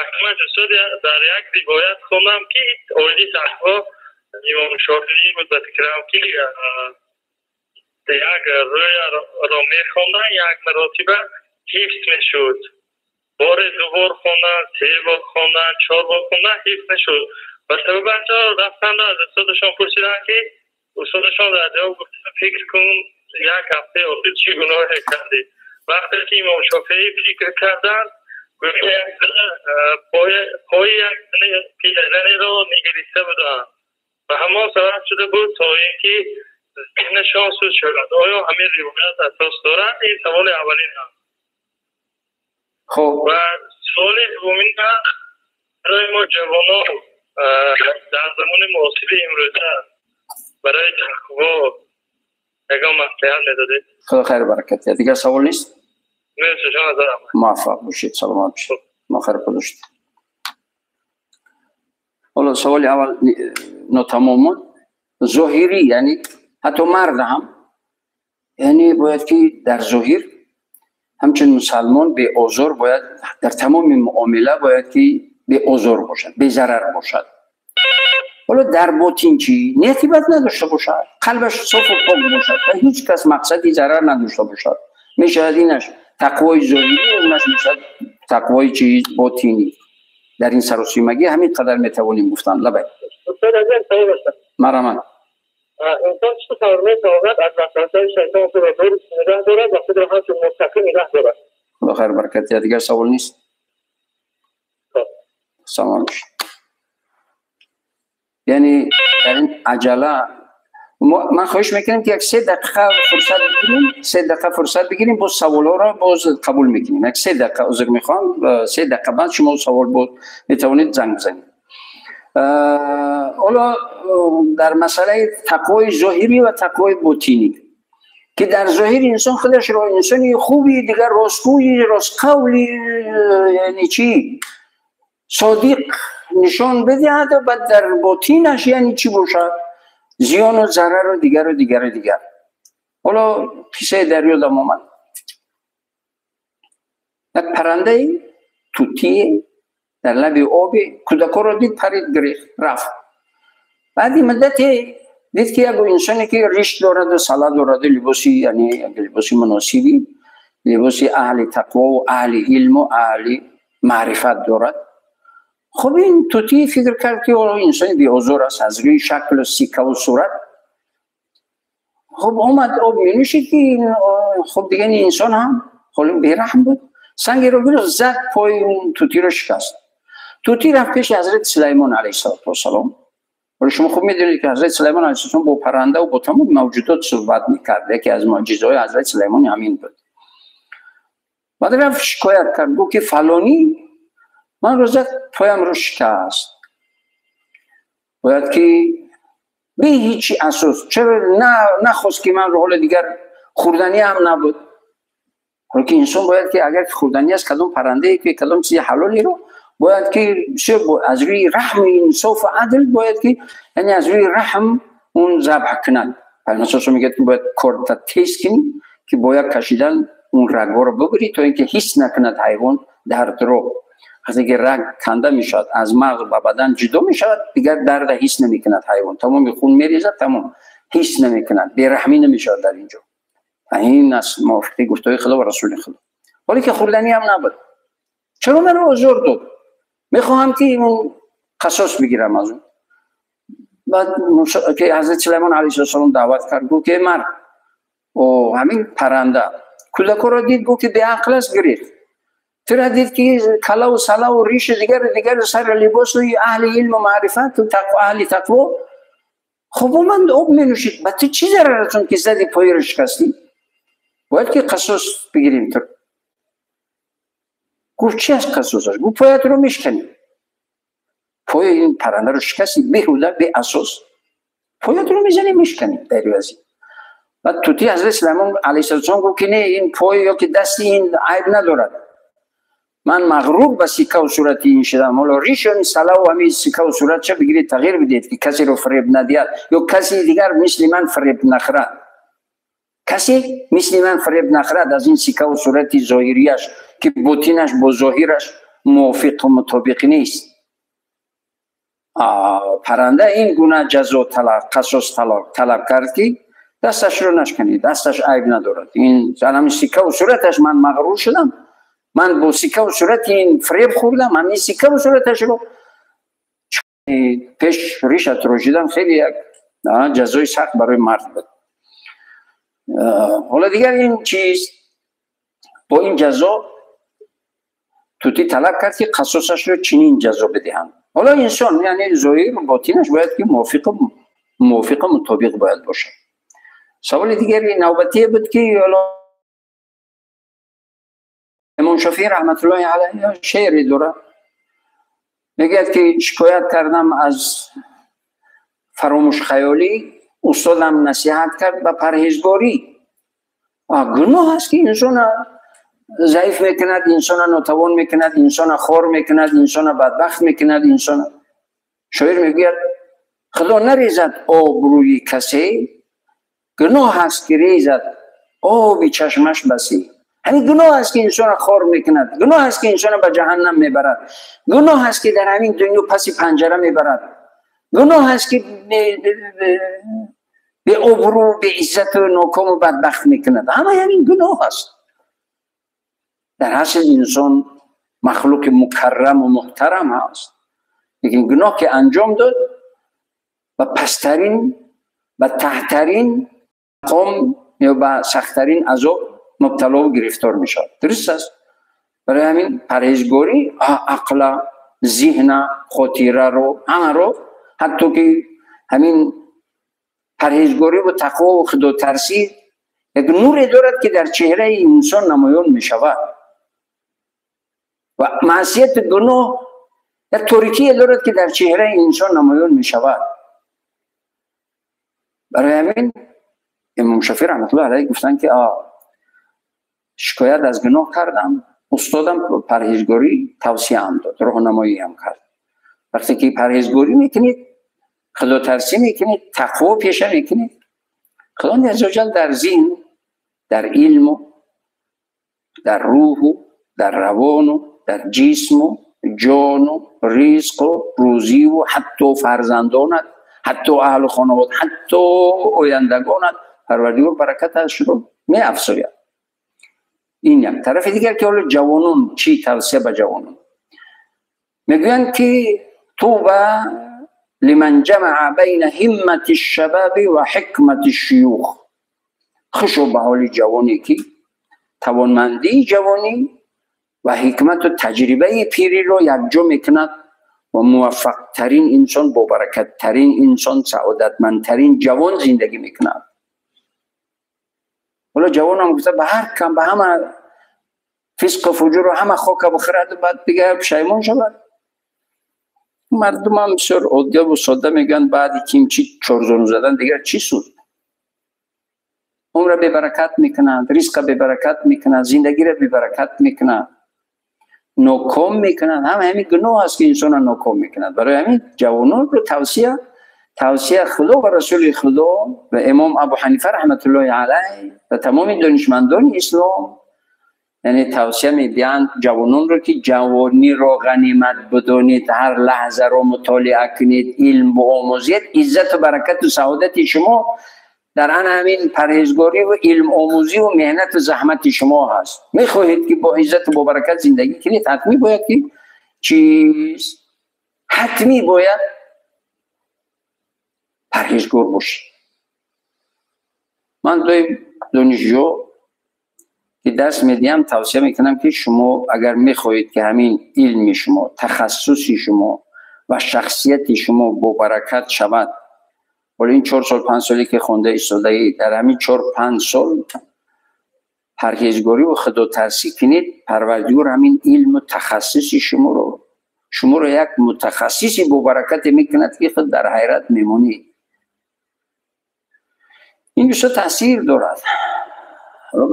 استاد در یک روایت خوندم که اولی تقوا امام شافعی بود به فکرم که یک رویا را میخوندن یک مراتبه حفظ میشد، بار دو بار خوندن، سه بار خوندن، چهار بار خوندن حفظ نشد و سبب انجا رفتن از استادشان پرسیدن که استادشان در جواب گفت فکر کن یک هفته آخر چی گناه کردی. وقتی که امام شافعی فکر کردن پای یک پیرزنی را نگریسته بودن و همان سبب شده بود تا اینکه ذهنشان سوز شد. آیا همین روایت اساس دارد؟ این سوال اولین هم. خب و سوال دومین هم برای ما جوانان در زمان معاصر امروزه برای تقوا یکم مصلحت میدادید؟ خدا خیر برکت. دیگر سوال نیست؟ مرسی شما دارم. موفق باشید، سلامت باشید. ما خیر پداشت. حالا سوال اول ناتمام ظاهری، یعنی حتی مرد هم یعنی باید که در ظاهر همچون مسلمان به آزار باید در تمام معامله باید که به آزار باشد، به ضرر باشد. حالا در باطن چی؟ نیتی بد نداشته باشد، قلبش صاف و پاک باشد و هیچ کس مقصدی ضرر نداشته باشد. میشود اینش تقوای ظاهری و اونش میشود تقوای چیز باطنی. در این سراسیمگی همین قدر میتوانیم گفتن. لبه مرحبا. انسان چطور میتواند از وسوسه شیطان خود را دور نگه دارد و خود را همچون متقی نگه دارد؟ خدا خیر برکت. دیگر سوال نیست؟ سلام. یعنی در این عجله من خواهش میکنم که یک 3 دقیقه فرصت بگیریم، 3 دقیقه فرصت بگیریم، باز سوال ها را باز قبول میکنیم. یک 3 دقیقه عذر میخوام، 3 دقیقه بعد شما سوال بود میتوانید زنگ بزنید. حالا در مسئله تقوای ظاهری و تقوای باطنی که در ظاهر انسان خودش را انسانی خوبی دیگر راستگویی راستقولی یعنی چی صادق نشان بدهد و بعد در باطنش یعنی چی باشد؟ زیان و ضرر و دیگر و دیگر و دیگر. حالا قصه در یادم آمد، یک پرنده طوطی در لب آب کودکا را دید، پرید گرفت رفت. بعد مدت دید که یک انسانی که ریش دارد و سلا دارد، لباسی یعنی یک لباسی مناسبی، لباسی اهل تقوا و اهل علم و اهل معرفت دارد. خب این طوطی فکر کرد که انسان بی آزار است از روی شکل و سیکه و صورت. خب آمد آب می نوشید که خب دیگه این انسان هم خب بی‌رحم بود، سنگی رو گرفت زد پای اون طوطی رو شکست. طوطی رفت پیش حضرت سلیمان علیه السلام. ولی شما خوب میدونید که حضرت سلیمان علیه السلام با پرنده و با تمام موجودات صحبت میکرد. یکی از معجزه‌های حضرت سلیمان همین بود. بعد رفت شکایت کرد، گفت که فلانی من رو زد پایم رو شکست، باید که به هیچ اساس چرا نخواست که من رو حال دیگر خوردنی هم نبود. حالا که انسان باید که اگر خوردنی است کدام پرنده که کدام چیز حلالی رو باید که از روی رحم انصاف و عدل باید که یعنی از روی رحم اون ذبح کنند. پیامبر میگه که باید کارت تیز کنی که باید کشیدن اون رگ‌ها رو ببری تا اینکه حس نکند حیوان درد رو. وقتی که رگ کنده میشد از مغز و بدن جدا میشد دیگر درد حس نمیکند حیوان، تمام خون میریزد، تمام حس نمیکند، بی‌رحمی نمیشد در اینجا. این است موافقی گفتهای خدا و رسول خدا. ولی که خوردنی هم نبود، چرا من رو آزار داد؟ میخواهم که اون قصاص بگیرم از اون. بعد که حضرت سلیمان علیه السلام دعوت کرد، گفت که مرد او همین پرنده کودک را دید، گفت که بی‌عقل است، گرفت. тура дид ки калаву салаву ришу дигару дигару сар либосу аҳли илму маърифату аҳли тақво, хуб ман об менӯшид, ба ту чӣ зарар расонд ки зади поиро шикастӣ? Бояд ки қасос бигирем туро. Гуфт чӣ аст қасосаш? Гуфт поятро мешканем. Пои ин паррандаро шикасти беҳуда, беасос, поятро мезанем, мешканем дар ивази. Баъд тути ҳазрат Сулаймон алайҳиссалом гуфт ки не, ин пой ё ки дасти ин айб надорад, ман мағрур ба сиккаву сурати ин шудам. Ҳоло ришу ин салаву ҳамин сиккаву суратша бигиред, тағйир бидиҳед, ки касеро фиреб надиҳад ё каси дигар мисли ман фиреб нахӯрад, касе мисли ман фиреб нахӯрад аз ин сиккаву сурати зоҳирияш, ки ботинаш бо зоҳираш мувофиқу мутобиқ нест. Парранда ин гуна ҷазо қасос талаб кард, ки дасташро нашканед, дасташ айб надорад. Ин ҳамин сиккаву сураташ ман мағрур шудам, ман бо сиккаву сурати ин фиреб хӯрдам, ҳамин сиккаву сураташро пеш ришатро шидам. Хеле як ҷазои сахт барои мард буд. Ҳоло дигар ин чиз, бо ин ҷазо тути талаб кард, ки қасосашро чунин ҷазо бидиҳанд. Ҳоло инсон, яъне зоҳиру ботинаш бояд ки мувофиқу мутобиқ бояд бошад. Саволи дигари навбатие буд, ки ҳоло имом Шофеӣ раҳматуллоҳи алайҳ шеъре дорад, мегӯяд ки шикоят кардам аз фаромӯшхаёлӣ, устодам насиҳат кард ба парҳезгорӣ. Гуноҳ аст, ки инсона заиф мекунад, инсона нотавон мекунад, инсона хор мекунад, инсона бадбахт мекунад. Инсона, шоир мегӯяд, худо нарезад обрӯи касе, гуноҳ аст, ки резад оби чашмаш басе. Ҳамин гуноҳ аст, ки инсона хор мекунад, гуноҳ аст, ки инсона ба ҷаҳаннам мебарад, гуноҳ аст, ки дар ҳамин дунё паси панҷара мебарад, гуноҳ аст, ки беобрӯ, беиззату нокому бадбахт мекунад. Ҳамаи ҳамин гуноҳ аст. Дар асл инсон махлуқи мукарраму муҳтарам ҳаст, лекин гуноҳ ки анҷом дод, ба пасттарин, ба таҳтарин мақом ё ба сахттарин азоб мубталову гирифтор мешавад. Дуруст аст. Барои ҳамин парҳезгорӣ ақла, зиҳна, хотираро, ҳамаро, ҳатто ки ҳамин парҳезгорӣ ва тақвову худотарсӣ як нуре дорад, ки дар чеҳраи инсон намоён мешавад, ва маъсияту гуноҳ як торикие дорад, ки дар чеҳраи инсон намоён мешавад. Барои ҳамин имом Шофеӣ раҳматуллоҳи алайҳ гуфтанд, ки шикоят аз гуноҳ кардам, устодам парҳезгорӣ тавсияам дод, роҳнамоиам кард. Вақте ки парҳезгорӣ мекунед, худотарсӣ мекунед, тақво пеша мекунед, Худованди аззаваҷал дар зиҳн, дар илму, дар рӯҳу, дар равону, дар ҷисму, ҷону, ризқу рӯзиву, ҳатто фарзандонат, ҳатто аҳлу хонавод, ҳатто ояндагонат Парвардигор баракаташро меафзояд. Ин як тарафи дигар, ки ҳоло ҷавонон чӣ тавсия ба ҷавонон мегӯянд, ки طوبى لمن جمع بين همة الشباب وحكمة الشيوخ. хушо ба ҳоли ҷавоне, ки тавонмандии ҷавонӣ ва ҳикмату таҷрибаи пириро якҷо мекунад, ва муваффақтарин инсон, бобаракаттарин инсон, саодатмандтарин ҷавон зиндагӣ мекунад. Ҳоло ҷавонам гуфта ба ҳар кам, ба ҳама фисқу фуҷуру ҳама хока бихӯраду баъд дигар пушаймон шавад. Мардумам бисёр оддиву содда мегӯянд: баъди кимчи чорзону задан дигар чӣ суд? Умра бебаракат мекунад, ризқа бебаракат мекунад, зиндагиро бебаракат мекунад, ноком мекунад. Ҳама ҳамин гуноҳ аст, ки инсонро ноком мекунад. Барои ҳамин ҷавононро тавсия Худо ва Расули Худо ва имом Абу Ҳанифа раҳматуллоҳи алайҳ ва тамоми донишмандони ислом, яъне тавсия медиҳанд ҷавононро, ки ҷавониро ғанимат бидонед, ҳар лаҳзаро мутолиа кунед, илм биомӯзед. Иззату баракату саодати шумо дар ана ҳамин парҳезгорӣ ва илмомӯзӣ ва меҳнату заҳмати шумо ҳаст. Мехоҳед, ки бо иззату бо баракат зиндагӣ кунед, ҳатмӣ бояд ки чиз, ҳатмӣ бояд парҳезгор бошед. Ман доим донишҷӯ ки дарс медиҳам, тавсия мекунам, ки шумо агар мехоҳед, ки ҳамин илми шумо, тахассуси шумо ва шахсияти шумо бо баракат шавад, ҳоло ин 4 сол, 5 соле ки хонда истодаӣ, дар ҳамин 4-5 сол парҳезгорӣ ва худотарсӣ кунед, Парвардигор ҳамин илму тахассуси шуморо як мутахассиси бобаракате мекунад, ки худ дар ҳайрат мемонед. Ин бисёр таъсир дорад.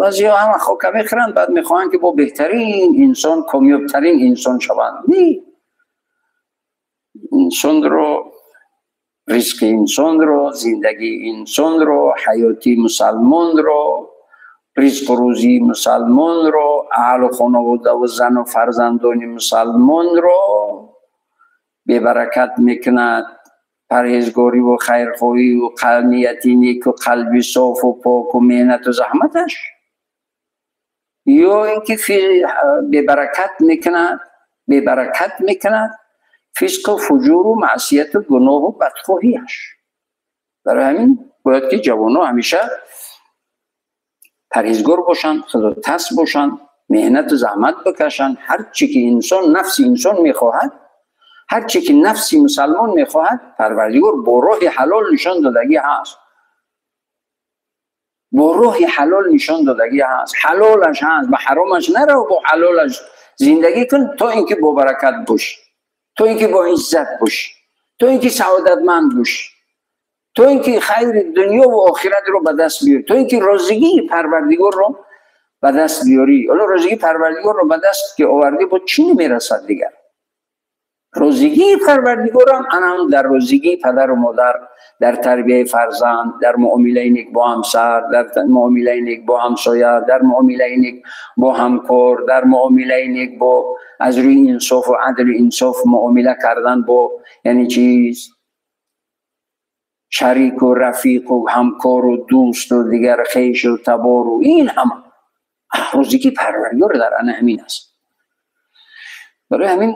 Баъзеҳо ҳама хока мехӯранд, баъд мехоҳанд, ки бо беҳтарин инсон, комёбтарин инсон шаванд. Не, инсонро, ризқи инсонро, зиндагии инсонро, ҳаёти мусалмонро, ризқу рӯзии мусалмонро, аҳлу хонаводаву зану фарзандони мусалмонро бебаракат мекунад парҳезгориву хайрхоҳиву нияти неку, қалби софу поку, меҳнату заҳматаш, ё ин ки бебаракат мекунад фисқу фуҷуру маъсияту гуноҳу бадхоҳиаш. Барои ҳамин бояд, ки ҷавонҳо ҳамеша парҳезгор бошанд, худотарс бошанд, меҳнату заҳмат бикашанд. Ҳарчи ки инсон, нафси инсон мехоҳад, ҳарчи ки нафси мусалмон мехоҳад, Парвардигор бо роҳи ҳалол нишон додагӣ ҳаст, бо роҳи ҳалол нишон додагӣ ҳаст, ҳалолаш ҳаст. Ба ҳаромаш нарав, бо ҳалолаш зиндагӣ кун, то ин ки бобаракат бошӣ, то ин ки бо иззат бошӣ, то ин ки саодатманд бошӣ, то ин ки хайри дунёву охиратро ба даст биёрӣ, то ин ки розигии Парвардигорро ба даст биёрӣ. Ҳоло розигии Парвардигорро ба даст ки овардӣ, бо чӣ намерасад дигар? Розигии Парвардигорам анам дар розигии падару модар, дар тарбияи фарзанд, дар муомилаи нек бо ҳамсар, дар муомилаи нек бо ҳамсоя, дар муомилаи нек бо ҳамкор, дар муомилаи нек бо аз рӯи инсофу адлу инсоф муомила кардан бо, яъне чиз, шарику рафиқу ҳамкору дӯсту дигар хешу табору. Ин ҳама розигии Парвардигор дар ана ҳамин аст. Барои ҳамин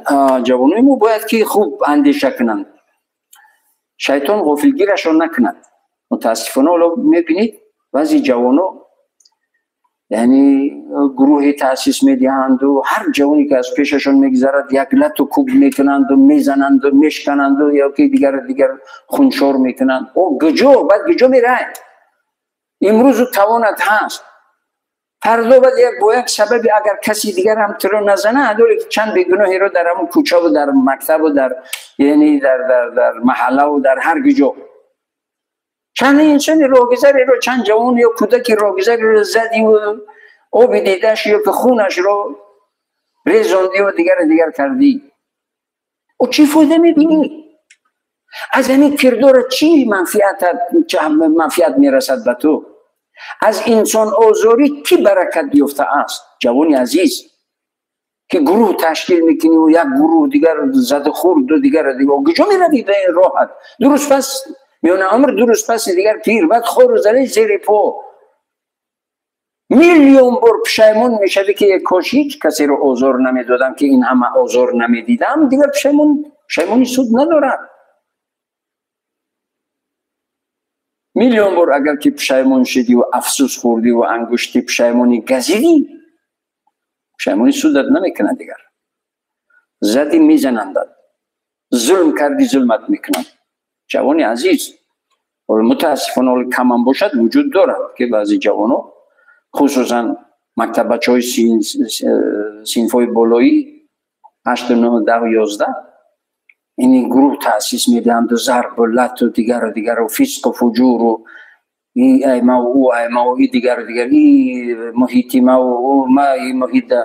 ҷавонои мо бояд, ки хуб андеша кунанд, шайтон ғофилгирашон накунад. Мутаассифона, ҳоло мебинед, баъзе ҷавоно, яъне, гурӯҳе таъсис медиҳанду ҳар ҷавоне ки аз пешашон мегузарад, як лату куб мекунанду мезананду мешкананду ё ки дигар дигар хуншор мекунанд. О гуҷо баъд гуҷо мерай? Имрӯзу тавонат ҳаст, фардо баъд як бо як сабаби, агар каси дигар ҳам туро назанад, дори чанд бегуноҳеро дар ҳамон кӯчаву дар мактабу дар, яъне, дар маҳаллаву дар ҳар гуҷо чанд инсони роҳгузареро, чанд ҷавон ё кӯдаки роҳгузареро задиву оби дидаш ё ки хунашро резондиву дигару дигар кардӣ. О, чӣ фоида мебинӣ аз ҳамин кирдора? Чӣ манфиат мерасад ба ту аз инсонозорӣ? Кӣ баракат ёфтааст, ҷавони азиз, ки гурӯҳ ташкил мекуниву як гурӯҳ дигар задухурду дигар дигар? Куҷо меравӣ ба ин роҳат? 2 рӯз пас миёна умр, 2 рӯз паси дигар пир, баъд хору залил, зери по. Миллион бор пушаймон мешавӣ, ки кош ҳеҷ касеро озор намедодам, ки ин ҳама озор намедидам. Дигар пушаймонӣ суд надорад. Миллион бор агар ки пушаймон шудиву афсӯс хӯрдиву ангушти пушаймонӣ газидӣ, пушаймонӣ судат намекунад. Дигар задӣ, мезанандад, зулм кардӣ, зулмат мекунанд. Ҷавони азиз, мутаассифона, ҳоло камам бошад, вуҷуд дорад, ки баъзе ҷавонҳо, хусусан мактаббачаҳои синфҳои болоӣ, 8, 9, 10, 11, ини гурӯҳ таъсис медиҳанду зарбу лату дигару дигару, фисқу фуҷуру, и аймау, ӯ аймау, и дигару дигар, и муҳити мау, ма и муҳита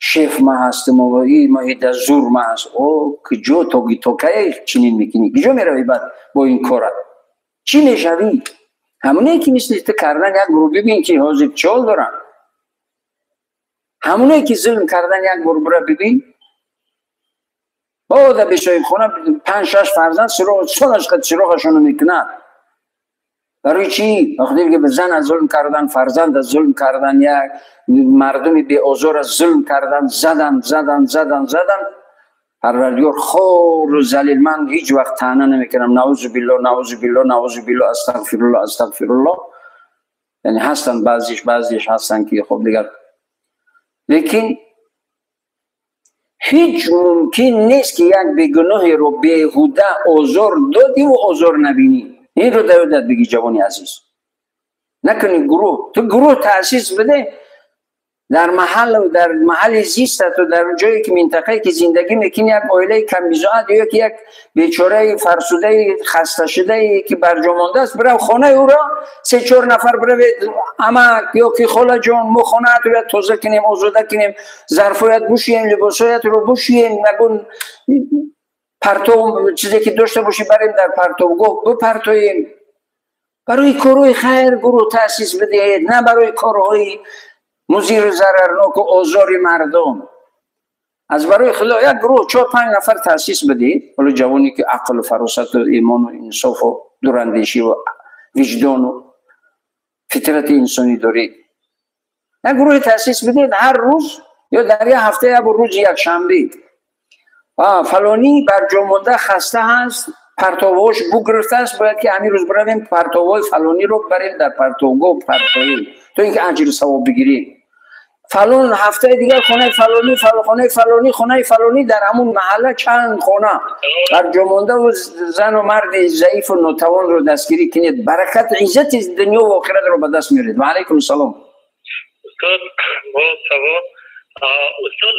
шеф ма ҳастам, и муҳита зур ма ҳаст. О, куҷо то кай чунин мекунӣ? Куҷо меравӣ баъд бо ин корат? Чӣ мешавӣ? Ҳамоне ки мисли ту кардан, як бор бибин, ки ҳозир чӣ ҳол доранд. Ҳамоне ки зулм кардан, як бор бура бибин. Бода бесоҳибхона, панҷ, шаш фарзанд, солаш суроғашонро мекунад. Барои чӣ? Бахотире ки зан аз зулм кардан, фарзанд аз зулм кардан, як мардуми беозор аз зулм кардан, задан, задан, задан, задан. Парвардигор хору залил. Ман ҳеҷ вақт таъна намекунам, наузу билло, наузу билло, наузу билло, астағфирулло, астағфирулло. یعنی هستن بعضیش هستن که خب دیگر، لیکن هیچ ممکن نیست که یک بیگناهی رو بیهوده آزار دادی و آزار نبینی. این رو در بگی جوانی عزیز، نکنی گروه، تو گروه تأسیس بده در محل و در محل زیستت و در جایی که منطقه‌ای که زندگی میکنی، یک عائله کم بضاعت یا یک بیچاره فرسوده خسته شده که برجا مانده است، برو خانه او را 3-4 نفر بروید عمک یا که خاله جان ما خانه ات رو تازه کنیم، آزاده کنیم، ظرفایت بشوییم، لباسایت رو بشوییم، نگون پرتو چیزی که داشته باشیم بریم در پرتوگاه بپرتوییم. برای کارهای خیر گروه تأسیس بدهید، نه برای کارهای مضر ضررناک و آزار مردم. از برای خدا یک گروه 4-5 نفر تأسیس بدید، حالا جوانی که عقل و فراست و ایمان و انصاف و دوراندیشی و وجدان و فطرت انسانی دارید، یک گروه تأسیس بدید، هر روز یا در یک هفته یا روز یک شنبه فلانی برجا مانده خسته هست، پرتوهاش بگرفته است، باید که همین روز برویم پرتوهای فلانی رو بریم در پرتوگاه پرتوییم تا اینکه اجر ثواب بگیریم. فلان هفته دیگر خانه فلانی، خانه فلانی، خانه فلانی، در همون محله چند خانه برجا مانده و زن و مرد ضعیف و ناتوان رو دستگیری کنید، برکت عزت دنیا و آخرت رو به دست میارید. و علیکم السلام. استاد با سوال، استاد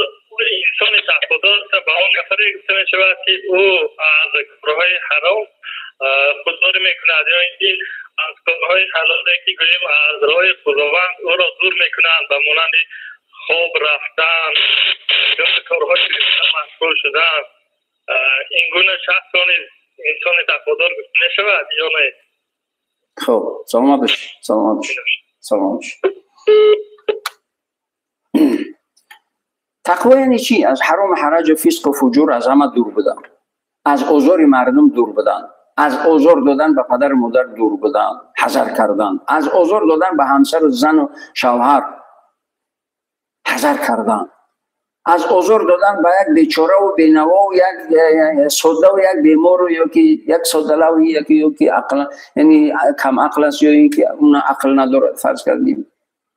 انسان تقوادار به آن نفری گفته می شود که او از کارهای حرام خودداری میکند یا اینکه از کارهای حلالی که گوییم از راه خداوند او را دور میکنند، به مانند خواب رفتن یا کارهای مشغول شدن، این گونه شخص نیز انسان تقوادار گفته می شود یا نه؟ خب سلامت باشی، سلامت باشی، سلامت باشی. تقوا یعنی چی؟ از حرام، حرج و فسق و فجور از همه دور بودن، از آزار مردم دور بودن، از آزار دادن به پدر و مادر دور بودن، حذر کردن، از آزار دادن به همسر و زن و شوهر حذر کردن، از آزار دادن به یک بیچاره و بینوا و یک ساده و یک بیمار و یکی یک ساده و یکی عقل، یعنی کم عقل است یا اینکه اون عقل نداره فرض کردیم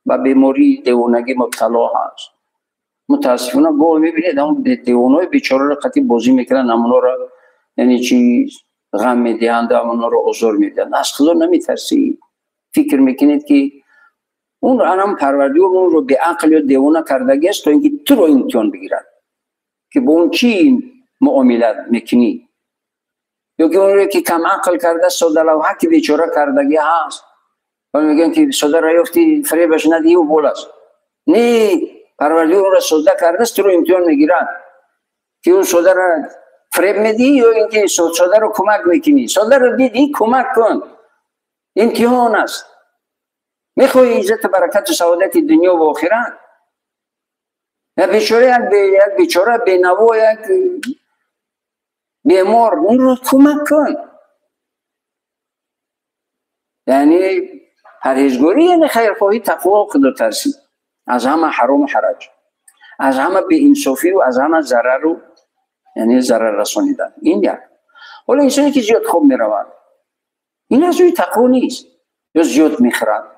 و بیماری دیوانگی مبتلا هست. متاسفانه گاهی میبینید همون دیوانای بیچاره رو قطعی بازی میکنن، همونا رو یعنی چی غم میدهند، همونا رو آزار میدهند. از خدا نمیترسی، فکر میکنید که اون انم پروردگار اون رو به عقل یا دیوانه کردگی است تا اینکه تو رو امتحان بگیرد که با اون چی معامله میکنی، یا که اون رو که کم عقل کرده ساده لوحه که بیچاره کردگی هست و میگن که ساده را یافتی فریبش ندی و بول است. نه، پروردگار اون را ساده کرده است، تو رو امتحان میگیرد که اون ساده را فریب میدی یا اینکه ساده رو کمک میکنی. ساده رو دیدی کمک کن، امتحان است. میخوای عزت برکت و سعادت دنیا و آخرت؟ یا بیچاره یک بیچاره بینوا یک بیمار، اون رو کمک کن. یعنی پرهیزگاری یعنی خیرخواهی، تقوا و خدا ترسی، از همه حرام و حرج، از همه بی‌انصافی و از همه ضرر و یعنی ضرر رسانیدن. این یک. حالا انسانی که زیاد خوب میرود این از روی تقوا نیست، یا زیاد میخورد،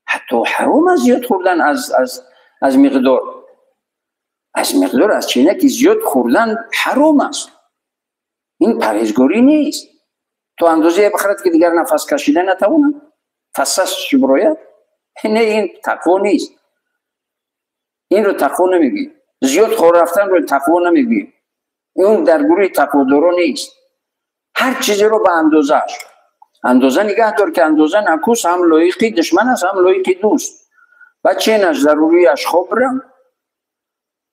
حتی حرام از زیاد خوردن از مقدار، از مقدار از چینه که زیاد خوردن حرام است. این پرهیزگاری نیست. تو اندازه بخورد که دیگر نفس کشیده نتواند، فسس شبراید، نه این تقوا نیست. این رو تقوا نمیگی. زیاد خور رفتن رو تقوا نمیگی. اون در گروه تقوادارا نیست. هر چیزی رو به اندازه‌اش اندازه نگه دار که اندازه نکوس، هم لایقی دشمن است هم لایقی دوست. بچینش ضروریش خوب را،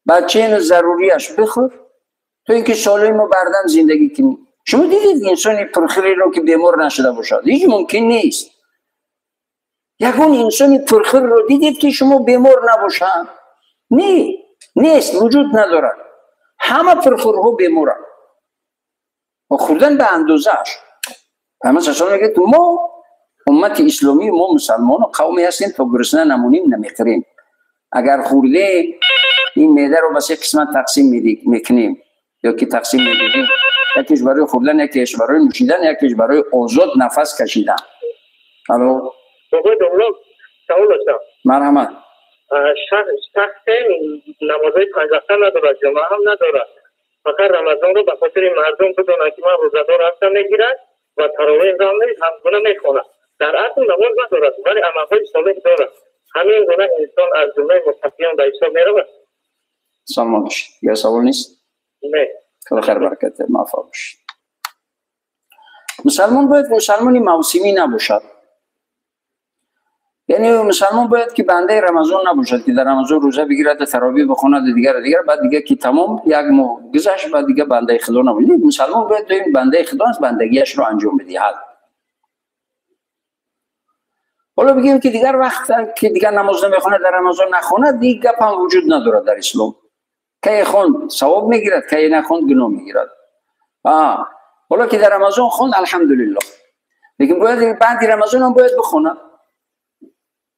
بچین ضروریش بخور تو اینکه سالم و بردم زندگی کنی. شما دیدید انسان پرخیری رو که بیمار نشده باشد؟ هیچ ممکن نیست. یکون انسان پرخیر رو دیدید که شما بیمار نباشد؟ نه، نیست، وجود ندارد. همه پرخورها بیمارند و خوردن به اندازه‌اش. همه سال میگه ما امت اسلامی، ما مسلمان و قومی هستیم تا گرسنه نمونیم نمیخوریم. اگر خوردیم این معده رو به سه قسمت تقسیم میکنیم یا که تقسیم میدیم، یکیش برای خوردن، یکیش برای نوشیدن، یکیش برای آزاد نفس کشیدن. الو آقای داملا، Савол доштам. Марҳамат. Шахсе намозҳои панҷвақта надорад, ҷумъа ҳам надорад. Фақат Рамазонро ба хотири мардум бидонанд, ки ман рӯзадор ҳастам, мегирад ва таровеҳро ҳамгуна мехонад. Дар асл намоз надорад, вале амалҳои солеҳ дорад. Ҳамин гуна инсон аз ҷумлаи муттақиён ба ҳисоб меравад? Саломат бошед. Дигар савол нест? Не. Худо хайр баракат муваффақ бошед. Мусалмон бояд мусалмони мавсимӣ набошад. Яъне мусалмон бояд ки бандаи Рамазон набошад, ки дар Рамазон рӯза бигирад, таровеҳ бихонад, дигар дигар, баъд дигар ки тамом як моҳ гузашт, баъд дигар бандаи Худо набошад. Не, мусалмон бояд доим бандаи Худо аст, бандагиашро анҷом бидиҳад. Ҳоло бигӯем ки дигар вақт ки дигар намоз намехонад, дар Рамазон нахонад, дигар гап ҳам вуҷуд надорад дар ислом. Кай хонд савоб мегирад, кай нахонд гуноҳ мегирад. Ҳоло ки дар Рамазон хонд, алҳамдулиллоҳ. Лекин бояд баъди Рамазон ҳам бояд бихонад.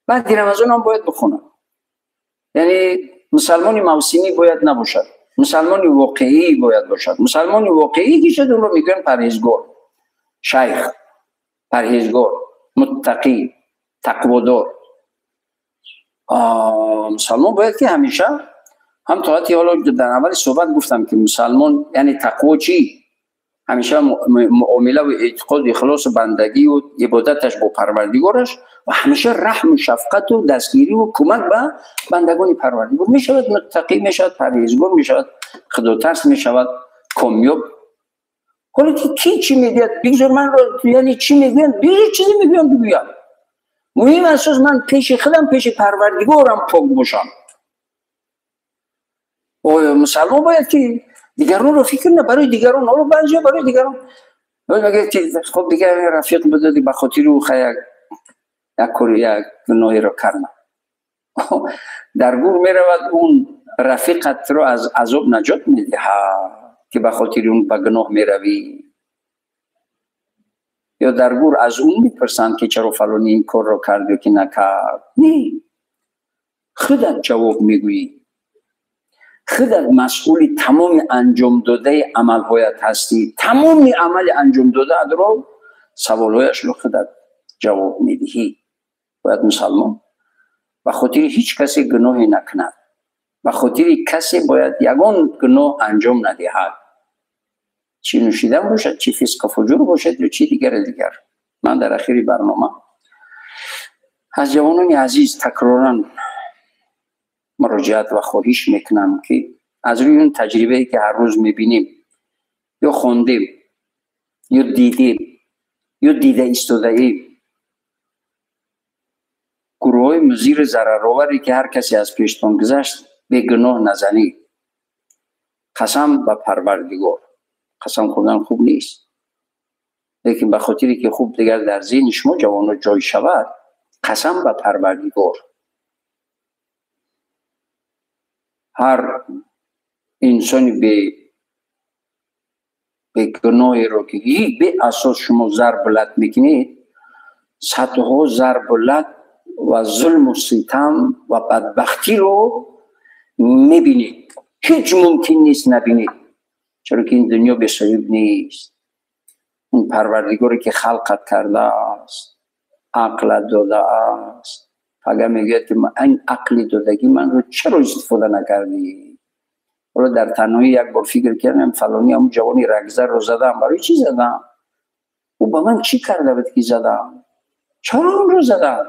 Баъди Рамазон ҳам бояд бихонад. Яъне мусалмони мавсимӣ бояд набошад. Мусалмони воқеӣ бояд бошад. Мусалмони воқеӣ ки шуд, онро мегӯянд парҳезгор, шайх, парҳезгор, муттақӣ, тақводор. Мусалмон бояд ки ҳамеша ҳам тоати, ҳоло дар аввали суҳбат гуфтам ки мусалмон яъне тақво чӣ? Ҳамеша муомила ва эътиқод, ихлосу бандагӣ ва ибодаташ бо Парвардигораш ва ҳамеша раҳму шафқату дастгирӣ ва кӯмак ба бандагони Парвардигор мешавад, муттақӣ мешавад, парҳезгор мешавад, худотарс мешавад, комёб. Ҳоло ки кӣ чӣ мегӯяд, бигзор манро, яъне чӣ мегӯянд, бигзор чизе мегӯянд, бигӯянд. Муҳим асос ман пеши худам, пеши Парвардигорам пок бошам. Оё мусалмон бояд ки дигаронро фикр на, барои дигарон, ҳоло баъзеҳо барои дигарон мегӯяд ки хуб дигар рафиқ бидодӣ, ба хотири ӯ як кори, як гуноҳеро кардам. Дар гур меравад, он рафиқатро аз азоб наҷот медиҳад, ки ба хотири он ба гуноҳ меравӣ. Ё дар гур аз он мепурсанд ки чаро фалонӣ ин корро кард ё ки накард. Не, худат ҷавоб мегӯӣ. Худат масъули тамоми анҷомдодаи амалҳоят ҳастӣ. Тамоми амали анҷомдодаатро, саволҳояшро худат ҷавоб медиҳӣ. Бояд мусалмон ба хотири ҳеҷ касе гуноҳе накунад. Ба хотири касе бояд ягон гуноҳ анҷом надиҳад. Чӣ нӯшидан бошад, чӣ фисқу фуҷур бошад ё чӣ дигаре дигар. Ман дар ахири барнома аз ҷавонони азиз такроран муроҷиат ва хоҳиш мекунам, ки аз рӯи он таҷрибае ки ҳар рӯз мебинем, ё хондем, ё дидем, ё дида истодаем, гурӯҳҳои музири зарароваре ки ҳар касе аз пештон гузашт, бегуноҳ назанед. Қасам ба Парвардигор. Қасам хӯрдан хуб нест, лекин ба хотире ки хуб дигар дар зеҳни шумо ҷавонро ҷой шавад, қасам ба Парвардигор. Ҳар инсони бегуноҳеро ки беасос шумо зарбу лат мекунед, садҳо зарбу лат ва зулму ситам ва бадбахтиро мебинед. Ҳеҷ мумкин нест набинед, чаро ки ин дунё бесоҳиб нест. Он Парвардигоре ки халқат кардааст, ақлат додааст, агар мегӯяд ки ин ақли додагӣ манро чаро истифода накардӣ? Ҳоло дар танҳоӣ як бор фикр кардам, фалонӣ ҳамун ҷавони рагзарро задам, барои чӣ задам? Ӯ ба ман чӣ карда буд ки задам? Чаро онро задам?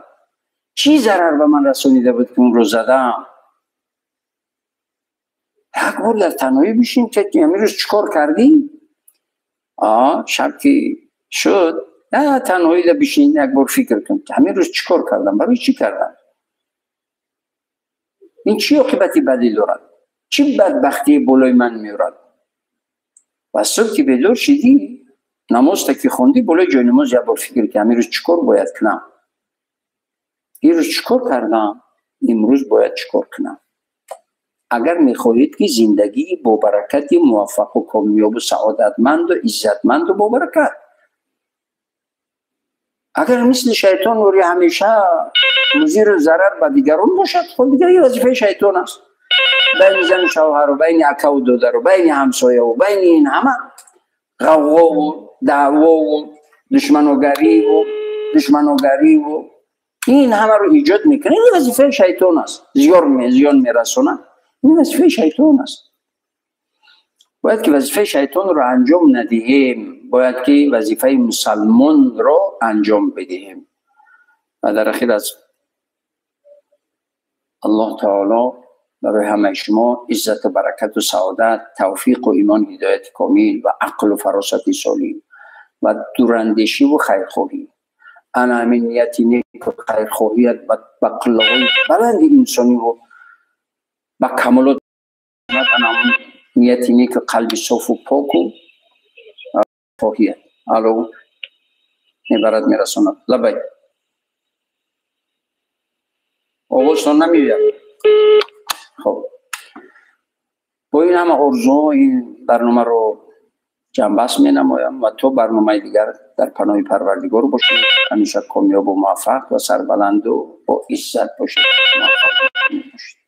Чӣ зарар ба ман расонида буд ки онро задам? Як бор дар танҳоӣ бишин, ки ҳамин рӯз чӣ кор кардӣ? Шаб ки шуд, танҳоида бишин, як бор фикр кун, ҳамин рӯз чӣ кор кардам, барои чӣ кардам? Ин чӣ оқибати бадӣ дорад? Чӣ бадбахтие болои ман меорад? Ва субҳ ки бедор шидӣ, намозта ки хондӣ, болои ҷои намоз як бор фикр кун, ҳамин рӯз чӣ кор бояд кунам? Ин рӯз чӣ кор кардам? Имрӯз бояд чӣ кор кунам? Агар мехоҳед ки зиндагии бобаракати, муваффақу комёбу саодатманду иззатманду бобаракат, агар мисли шайтон вори ҳамеша музиру зарар ба дигарон бошад, хоб дигар ин вазифаи шайтон аст. Байни зану шавҳару, байни акаву додару, байни ҳамсояву, байни ин ҳама ғавғову даъвову душманогариву Ин ҳамаро эҷод мекунад. Ин вазифаи шайтон аст. Зиён мерасонад. Ин вазифаи шайтон аст. Бояд ки вазифаи шайтонро анҷом надиҳем, бояд ки вазифаи мусалмонро анҷом бидиҳем. Ва дар ахир аз Аллоҳ таоло барои ҳамаи шумо иззату баракату саодат, тавфиқу имон, ҳидояти комил ва ақлу фаросати солим ва дурандешиву хайрхоҳӣ. Ана ҳамин нияти неку хайрхоҳият ба қуллаҳои баланди инсониву ба камолот, ана нияти неку қалби софу поку хоҳият. Алло, мебарад, мерасонад. Лабай, овозтон намеояд. Хоб, бо ин ҳама орзуҳо ин барномаро ҷамъбаст менамоям ва то барномаи дигар дар паноҳи Парвардигор бошед. Ҳамеша комёбу муваффақ ва сарбаланду бо иззат бошед, муваффақ бошед.